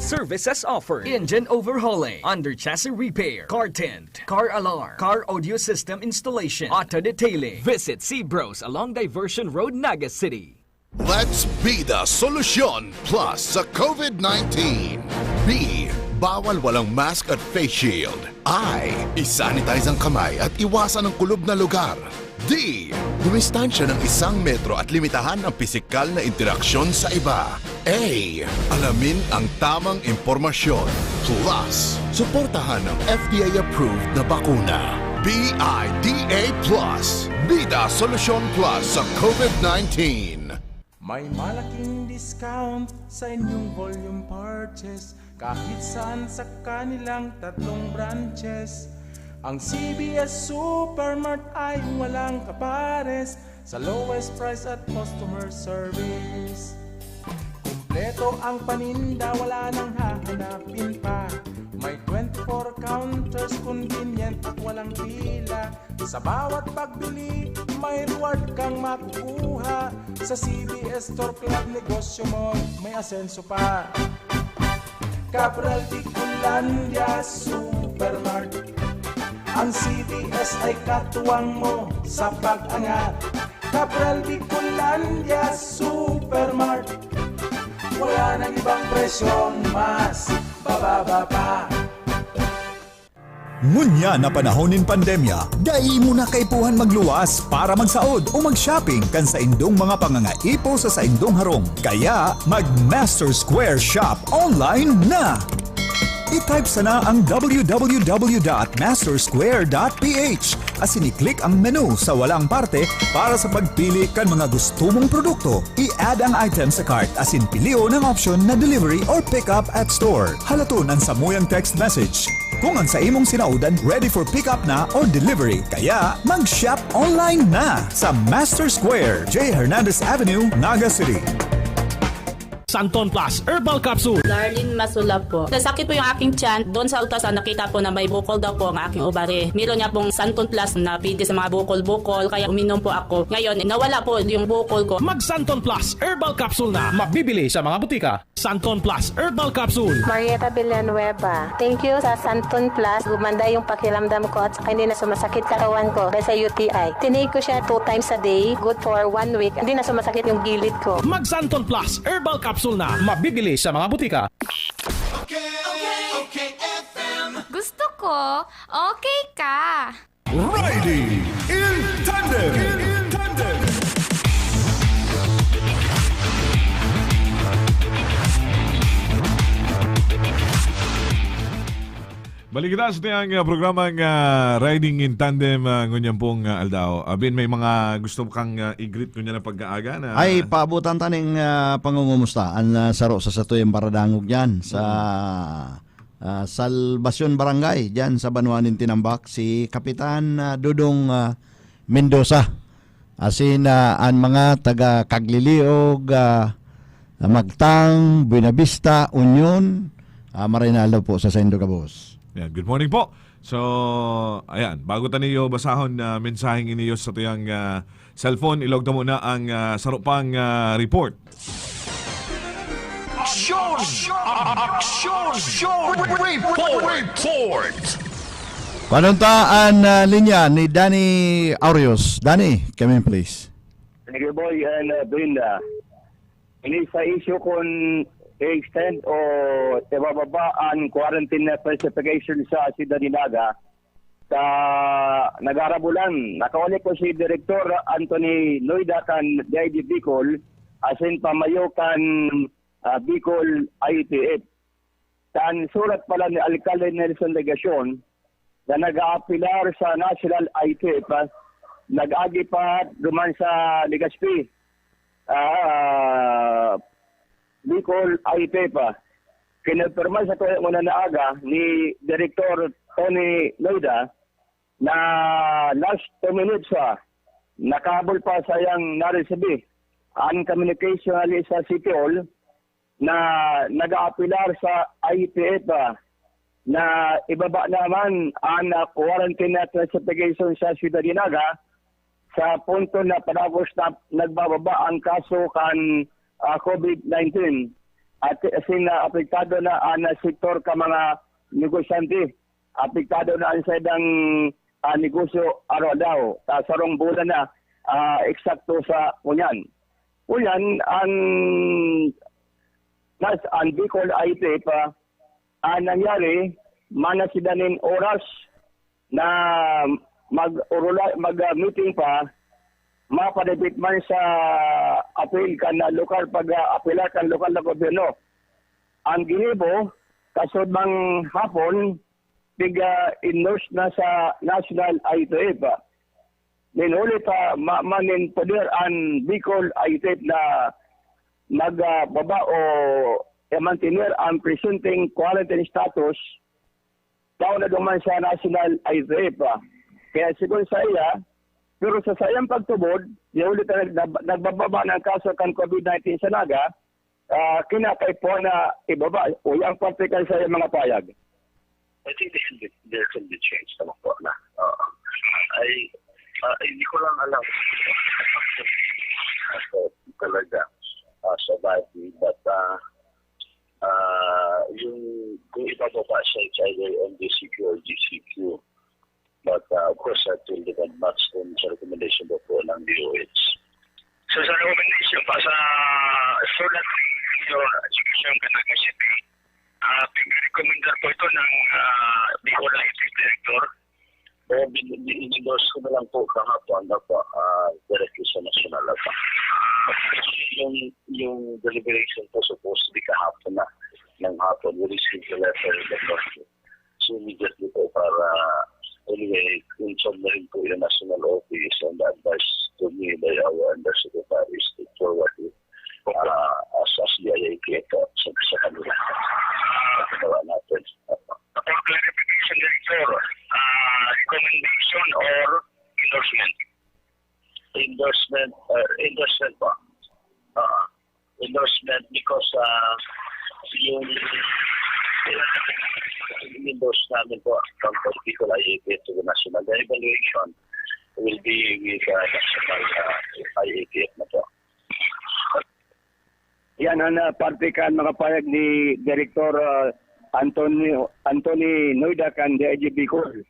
Services offered: engine overhauling, under chassis repair, car tint, car alarm, car audio system installation, auto detailing. Visit Sibros along Diversion Road, Naga City. Let's be the solution plus sa COVID nineteen. B, bawal walang mask at face shield. I, isanitize ang kamay at iwasan ang kulob na lugar. D, dumistansya ng isang metro at limitahan ang pisikal na interaksyon sa iba. A, alamin ang tamang impormasyon. Plus, suportahan ang F D A-approved na bakuna. B I D A plus, Bida Solusyon Plus sa COVID nineteen. May malaking discount sa inyong volume purchase. Kahit saan sa kanilang tatlong branches, ang C B S Supermart ay walang kapares sa lowest price at customer service. Kompleto ang paninda, wala nang hahanapin pa. May twenty-four counters, convenient at walang pila. Sa bawat pagbili, may reward kang makukuha. Sa C B S Store Club, negosyo mo may asenso pa. Cabral Bicolandia Supermart. Ang C B S ay katuwang mo sa pag-angat. Cabral Bicolandia Supermart. Wala nang ibang presyong mas bababa pa. Ngunyan na panahon nin pandemya, dai mo na kaipuhan magluwas para magsaod o mag-shopping kan saindong mga pangangaipo sa saindong harong. Kaya, mag-Master Square Shop online na! I-type sana ang w w w dot master square dot p h asin i-click ang menu sa walang parte para sa pagpili kan mga gusto mong produkto. I-add ang item sa cart asin pilion ang option na delivery or pick up at store. Halaton an samuyang text message. Kung ang sa imong sinaodan ready for pick up na or delivery, kaya mag-shop online na sa Master Square, J Hernandez Avenue, Naga City. Santon Plus Herbal Capsule. Darlene Masulap po. Nasakit po yung aking tiyan. Doon sa ultrasound, nakita po na may bukol daw po ang aking ovary. Meron niya pong Santon Plus na pwede sa mga bukol-bukol. Kaya uminom po ako. Ngayon, nawala po yung bukol ko. Mag Santon Plus Herbal Capsule na. Mabibili sa mga butika. Santon Plus Herbal Capsule. Marieta Villanueva. Thank you sa Santon Plus. Gumanda yung pakiramdam ko at saka hindi na sumasakit katawan ko dahil sa U T I. Tinake ko siya two times a day, good for one week. Hindi na sumasakit yung gilid ko. Mag Santon Plus Herbal Capsule na. Mabibili sa mga butika. Gusto ko, okay ka. Riding in Tandem. In Tandem. Balik kita sa tiyang uh, programang uh, Riding in Tandem uh, ngunyan pong uh, aldaw. Abin, may mga gusto kang uh, i-greet ngunyan na pag-aaga na... Ay, paabutan ta ning uh, pangungumusta. Ang uh, saro sa satuyang paradangog yan sa uh, Salvacion Barangay, dyan sa Banwa nin Tinambak, si Kapitan uh, Dodong uh, Mendoza. Asin uh, an mga taga Kagliliog, uh, Magtang, Buenavista, Union, uh, maray na aldaw po sa saindo gabos. Yan. Good morning po. So, ayan, bago ta niyo basahon na uh, mensaheng iniyo sa tuyang uh, cellphone, ilog ta muna ang uh, saro pang uh, report. Aksyon! Aksyon! Aksyon! Report! Report! Panunta an uh, linya ni Danny Aureos. Danny, come in please. Thank you, boy and uh, Brenda. Ini sa issue kung i-extend o ibababa ang quarantine na specification sa Ciudad de Naga sa nagarabulan. Nakauli ko si Direktor Anthony Loida kan D I D Bicol asin pamayo kan uh, Bicol I T F. Tan surat pala ni Alcalde Nelson Legacion na nag-aapilar sa National I T F, nag-agi pa duman sa Legazpi, uh, Bicol I T F. Kinonfirma sa tuya muna na aga ni Direktor Tony Loida na last two minutes pa, nakahabol pa sayang naresibi ang communication ali sa City Hall na nag-aapilar sa I T F ah, na ibaba naman ang ah, quarantine na classification sa Ciudad de Naga sa punto na padagos na nagbababa ang kaso kan ah, COVID nineteen at asin na apektado na ang ah, sektor ka mga negosyante. Apektado na ang saydang ah, negosyo araw-daw. Sa sarong bulan na ah, eksakto sa ngunyan. Ngunyan, ang nas ang Bicol I T F ah, ang nangyari, mana sila nin oras na mag-urula, mag-meeting pa, mapadapit man sa apil kan lokal pag-apila kan lokal na gobyerno. Ang ginibo, kasudmang hapon, piga-endorse na sa National I T F. Nin huli pa, ma- manin poder ang Bicol I T F na magbaba o i-mantener ang presenteng quarantine status, tao na duman sa national I T F. Kaya sigon sa iya, pero sa sayang pagtubod, ya huli ta nag-, nagbababa na ang kaso kan COVID nineteen sa Naga, ah, kinakaipuhan na ibaba. O, yang parte kan sa iyang mga payag. I think they should be, there should be change naman po na. Oo. Ay, ah, hindi ko lang alam kung talaga, ah, sa body, but, ah, ah, yung kung ibababa siya, it's either M D C Q or G C Q. But, ah, of course, that will depend much on sa recommendation po, po ng D O H. So, sa recommendation pa sa sulat ng Education ka Naga City, ah, pig-recommendar po ito ng, ah, Bicol I T Director. O, bin-, bin-, in-endorse ko na lang po kahapon, ano po, ah, directly sa national, ano po. Kasi yung, yung deliberation po supposed to be kahapon na, ng hapon, we received the letter in the morning. So, immediately po para, anyway, inform na rin po yung national office and advice to me by our undersecretary is to forward it, ah, as, as the I I P ito sa, sa kanila. Pagkagawa natin. For clarification, Director, ah, recommendation or endorsement? Endorsement, uh, endorsement po. Ah, endorsement because, ah, yung endorse namin po from political I A P to the national. The evaluation will be with, uh, national, uh, I A P F na po. Yan ang, ah, parte kan mga payag ni Direktor, ah, Antonio, Anthony Noida kan D I G Bicol.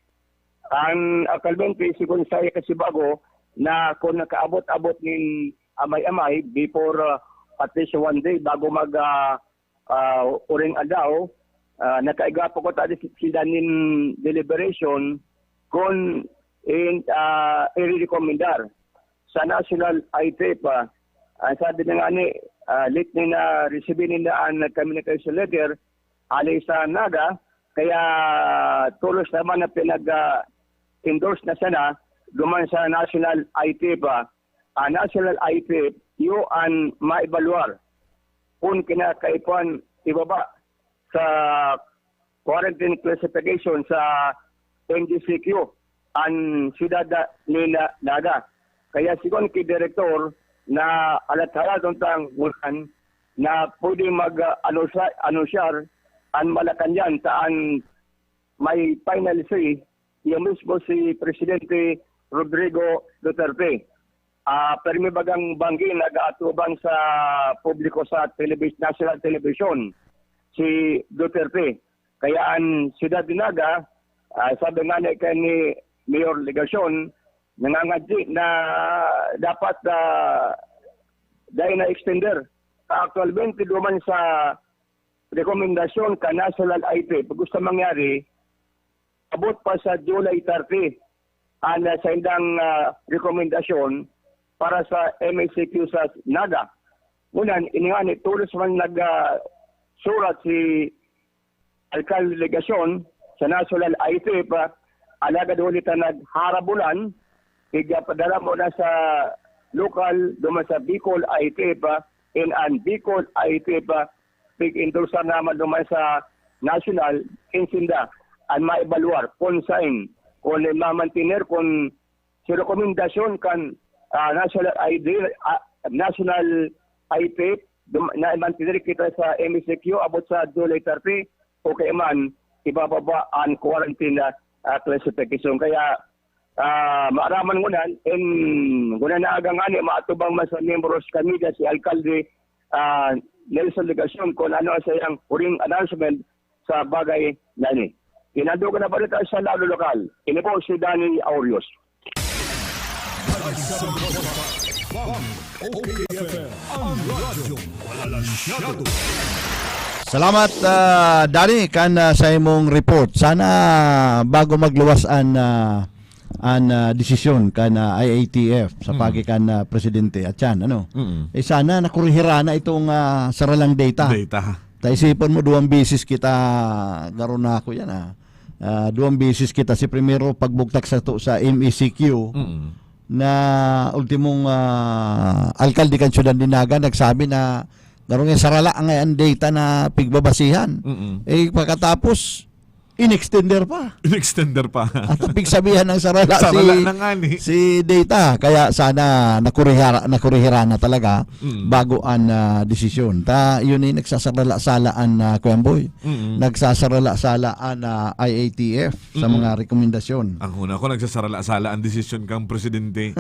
Ang aktualmente, sigon sa iya kasibago, na kung nakaabot-abot nin amay-amay, before, ah, at least one day bago mag, ah, ah, uring aldaw, ah, nakaigwa pa ko tadi si-, sila nin deliberation kung in, ah, irerekomendar sa National I T F. Ah, ang sabi na nga ni, ah, late ni na resibi ninda an communication letter hali sa Naga, kaya tolos naman na pinag, ah, endorse na sana duman sa National I T F. Ah, National I T F, iyo an maibaluar kung kinakaipuhan ibaba sa quarantine classification sa M D C Q an siyudad na, ni Na-, Naga. Kaya sigon ki Direktor na alat-halat untang ngunyan na pwede mag, ah, anunsa-, anunsyar an Malacañang ta an may final say, iyo mismo si Presidente Rodrigo Duterte. Ah, pirmi bagang banggi nag-aatubang sa publiko sa televis-, national television, si Duterte. Kaya an siyudad ni Naga, ah, sabi nga ni, kan ni Mayor Legacion, nangangadyi na dapat, ah, dai na extender. Aktualmente, duman sa rekomendasyon kan National I T F, gusto mangyari, abot pa sa July thirty an, ah, saindang, ah, rekomendasyon para sa M A C Q sa Naga. Ngunyan, ini nga ni, tolos man nag, ah, surat si Alcalde Legacion sa National I T F, ah, alagad huli ta nagharabulan, iga padala mo na sa lokal, duman sa Bicol I T F, ah, in an Bicol I T F, ah, pig-endorsa naman duman sa national, insinda, an maibaluar, kung sain, kung mamantener, kung si rekomendasyon kan, ah, National I D, ah, National I T F, dum-, na mantener kita sa M E C Q, abot sa July thirty, o kaya man, ibababa an quarantine, ah, classification. Kaya, ah, maaraman ngunyan, in, ngunyan na aga ngani, maatubang man sa miyembros kan media si Alkalde, ah, Nelson Legacion, kung ano ang sayang huring announcement sa bagay na ini. Kinando ko na balita sa lado lokal. Ini po si Danny Aurios. Ang O K F M, ang radyo, walang masyado. Salamat, ah, Danny, kan, ah, sa imong report. Sana bago magluwas an, ah, an, ah, desisyon kan, ah, I A T F sa Mm. pagi kan, ah, presidente at yan, ano? Mm. Eh, sana nakorehira na itong, ah, saralang data. Data. Ta isipon mo, duwang beses kita, garo na ako yan, ah. Ah, duwang beses kita, si primero pagbugtak sa to, sa M E C Q, Mm. na ultimong, ah, alkalde kan Syudad ni Naga nagsabi na Garo nga sarala nga ang data na pigbabasihan. Mm-mm. Eh, pagkatapos, inextender pa. Inextender pa. At ang pigsabihan ng sarala Sarala si, na nga ni. si data. Kaya sana nakurihara-, nakurihira na talaga Mm. bago ang, ah, desisyon. Ta, yun ay nagsasarala-sala ang, ah, Kuya Boy. Mm. Nagsasarala-sala ang, ah, I A T F sa Mm. mga rekomendasyon. Ang huna ko, nagsasarala-sala ang desisyon kang presidente.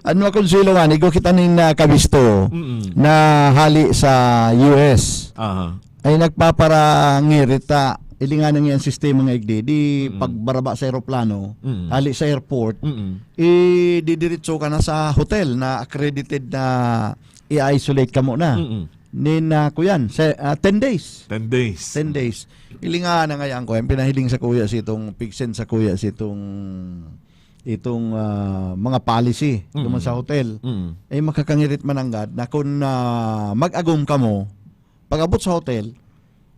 Ano akong siloan, igo kita nin, ah, kabisto Mm. na hali sa U S. Aha. Ay nagpaparangirit ta, ilinganan niya ang sistema nga igdi. Di Mm. pagbaraba sa eroplano, Mm. hali sa airport, Mm. ididiretso ka na sa hotel na accredited na i-isolate ka muna. Mm. Nin, ah, kuyan, sa, ah, ten days. Ten days. Ten days. Ilinganan nga yan, kuyan, pinahiling sa kuya si itong, pigsen sa kuya si itong, itong, ah, mga policy Mm. duman sa hotel. Mm. Eh, makakangirit mananggad na kung, ah, mag-agom ka mo, pag-abot sa hotel,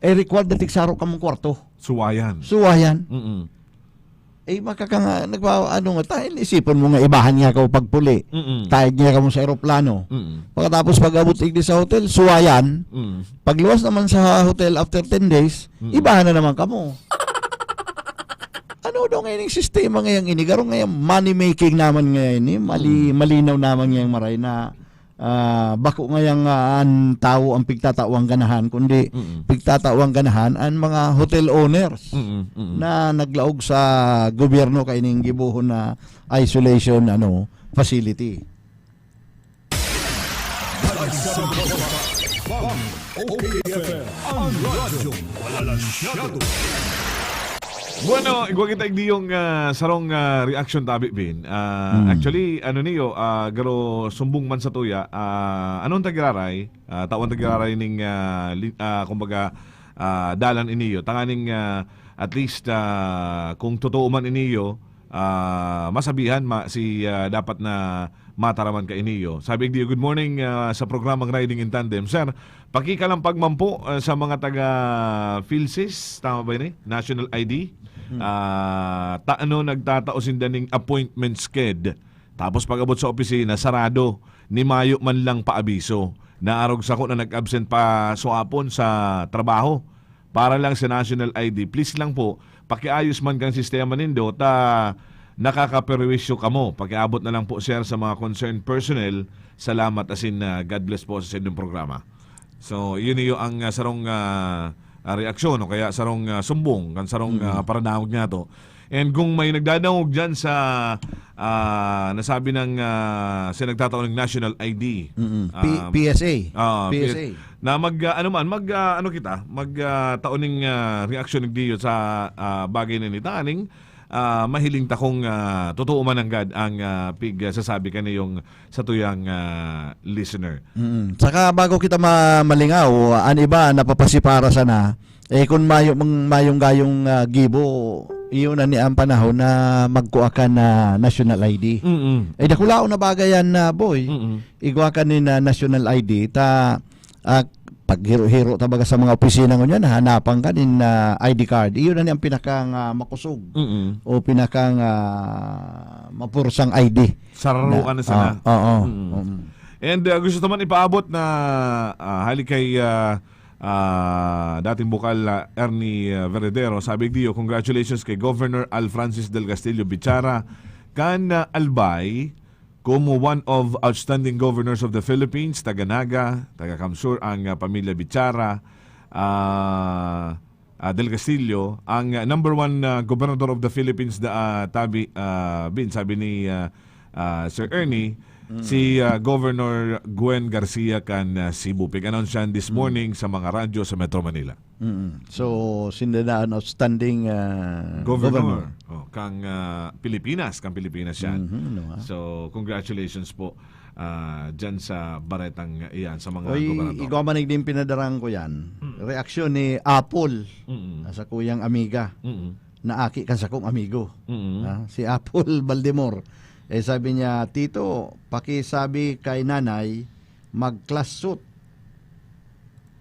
eh, required na tigsaro ka mong kwarto. Suwayan. Suwayan. Mm. Eh, makakanga-, nagpa-, ano nga, tayo, isipon mo nga, ibahan niya ka o pagpuli. Mm. Tayad niya ka mo sa eroplano. Mm. Pagkatapos, pag-abot igdi sa hotel, suwayan. Mm. Pagluwas naman sa hotel after ten days, Mm. ibahan na naman ka mo. Ano daw ngayon yung sistema ngayang ini? Garo ngayang money making naman ngayon eh. Mali-, Mm. malinaw naman ngayang maray na, ah, bako ngayang, ah, an tawo ang pigtatawang ganahan, kundi Mm. pigtatawang ganahan an mga hotel owners Mm, mm. na naglaog sa gobyerno kaining gibohon na isolation, ano, facility. Ang radyo walang masyado. Bueno, igwa kita igdi yung, ah, sarong, ah, reaction tabi, Bin. Ah, Hmm. actually, ano niyo, ah, garo sumbong man sa tuya, ah, anong tagiraray? Ah, tawan tagiraray ning, ah, li-, ah, kumbaga, ah, dalan iniyo. Tanganing, ah, at least, ah, kung totoo man iniyo, ah, masabihan ma-, si, ah, dapat na mataraman ka iniyo. Sabi igdi, "Good morning, ah, sa programang Riding in Tandem. Sir, pakikalampag man po, ah, sa mga taga PhilSys, tama ba ini? National I D? Hmm. Ah, ta-, ano, nagtatao sinda ning appointment sked. Tapos pag-abot sa opisina, sarado. Ni mayo man lang paabiso. Naarog sako na nag-absent pa suapon sa trabaho." Para lang sa national I D, please lang po, pakiayos man kang sistema nindo, ta nakakaperwisyo kamo. Pakiabot na lang po, sir, sa mga concerned personnel. Salamat, asin, ah, God bless po sa inyong programa. So, yun iyo ang, ah, sarong, ah, ah, reaksyon o kaya sarong, ah, sumbong kan sarong, Mm. ah, paranawag niya to. And kung may nagdadangog dyan sa, ah, nasabi ng, ah, sa nagtatao ng national I D, Mm-mm. P-, ah, P S A. ah, P S A. P S A. Na mag, ah, ano man, mag, ah, ano kita, mag, ah, tao ning, ah, reaksyon ng diyo sa, ah, bagay na ini. Tanganing, ah, mahiling ta kung, ah, totoo man nanggad ang, ah, pig, ah, sasabi kaniyong sa tuyang, ah, listener. Mm. Saka bago kita ma-, malingaw, an iba napapasipara sana, eh, kung mayo mang, mayong gayong, ah, gibo, iyon na ni ang panahon na magkua ka na national I D. Mm-mm. Eh, dakulaon na bagay yan, ah, boy. Mm-mm. Igwa ka ni na national I D, ta, ah, paghiro-hiro ta baga sa mga opisina ngunyan, hanapan ka nin, ah, I D card. Iyon na ni ang pinakang, ah, makusog Mm-mm. o pinakang, ah, mapursang I D. Sararukan na sana. Ah, oo. Mm. Mm. And, ah, gusto naman ipaabot na, ah, hali kay, ah, ah, dating bukal, ah, Ernie, ah, Veredero, sabi diyo, "Congratulations kay Governor Al Francis del Castillo Bichara kan, ah, Albay, como one of outstanding governors of the Philippines, taga Naga, taga Kamsur ang, ah, pamilya Bichara." Ah, ah, del Castillo, ang, ah, number one, ah, gobernador of the Philippines, da, ah, tabi, ah, Bin, sabi ni, ah, ah, Sir Ernie, Mm. si, ah, Governor Gwen Garcia kan, ah, Cebu. Pig-announce yan this Mm. morning sa mga radyo sa Metro Manila. Mm. So, sinda na an outstanding, ah, Governor. governor. Oh, kang, ah, Pilipinas, kang Pilipinas yan. Mhm, no, ah. So, congratulations po, ah, dyan sa baretang iyan, sa mga Oy, gobernador. Igwa man din pinadarang ko yan. Mm. Reaksyon ni Apple, Mm. na sa kuyang amiga, Mm. na aki kan sakong amigo. Mm. Ah, si Apple Baldemor. Eh, sabi niya, "Tito, pakisabi kay nanay, mag-class suit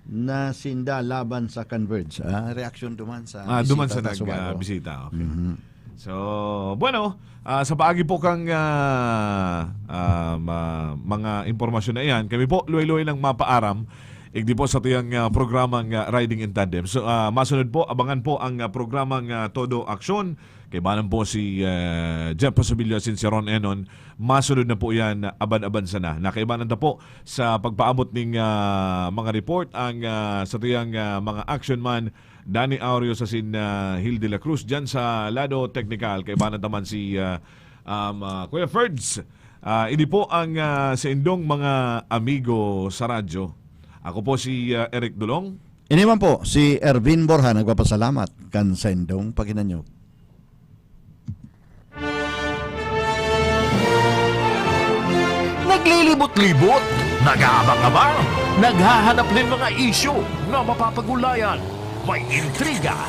na sinda laban sa Converge." Ah, reaksyon duman sa Ah, duman bisita sa ta nag, subago. ah, bisita. Okay. Mhm. So, bueno, ah, sa paagi po kang, ah, ah, ma-, mga impormasyon na iyan, kami po luway-luway lang mapaaram, igdi po sa tuyang, ah, programang, ah, Riding in Tandem. So, ah, masunod po, abangan po ang, ah, programang, ah, Todo Aksyon. Kaibanan po si, ah, Jeff Pasabillo asin si Ron Enon. Masunod na po yan, ah, aban-aban sana. Nakaibanan ta po sa pagpaabot ning, ah, mga report ang, ah, sa tuyang, ah, mga action man, Danny Aureos asin, ah, Hil de la Cruz dyan sa lado teknikal. Kaibanan ta man si, ah, um, ah, Kuya Ferds. Ah, ini po ang, ah, sa indong mga amigo sa radyo. Ako po si, ah, Eric Dulong. Ini man po si Ervin Borja, nagpapasalamat kan sa indong pakinanyog. Naglilibot-libot, nag-aabang-abang, naghahanap nin mga isyu na mapapag-ulayan. May intriga,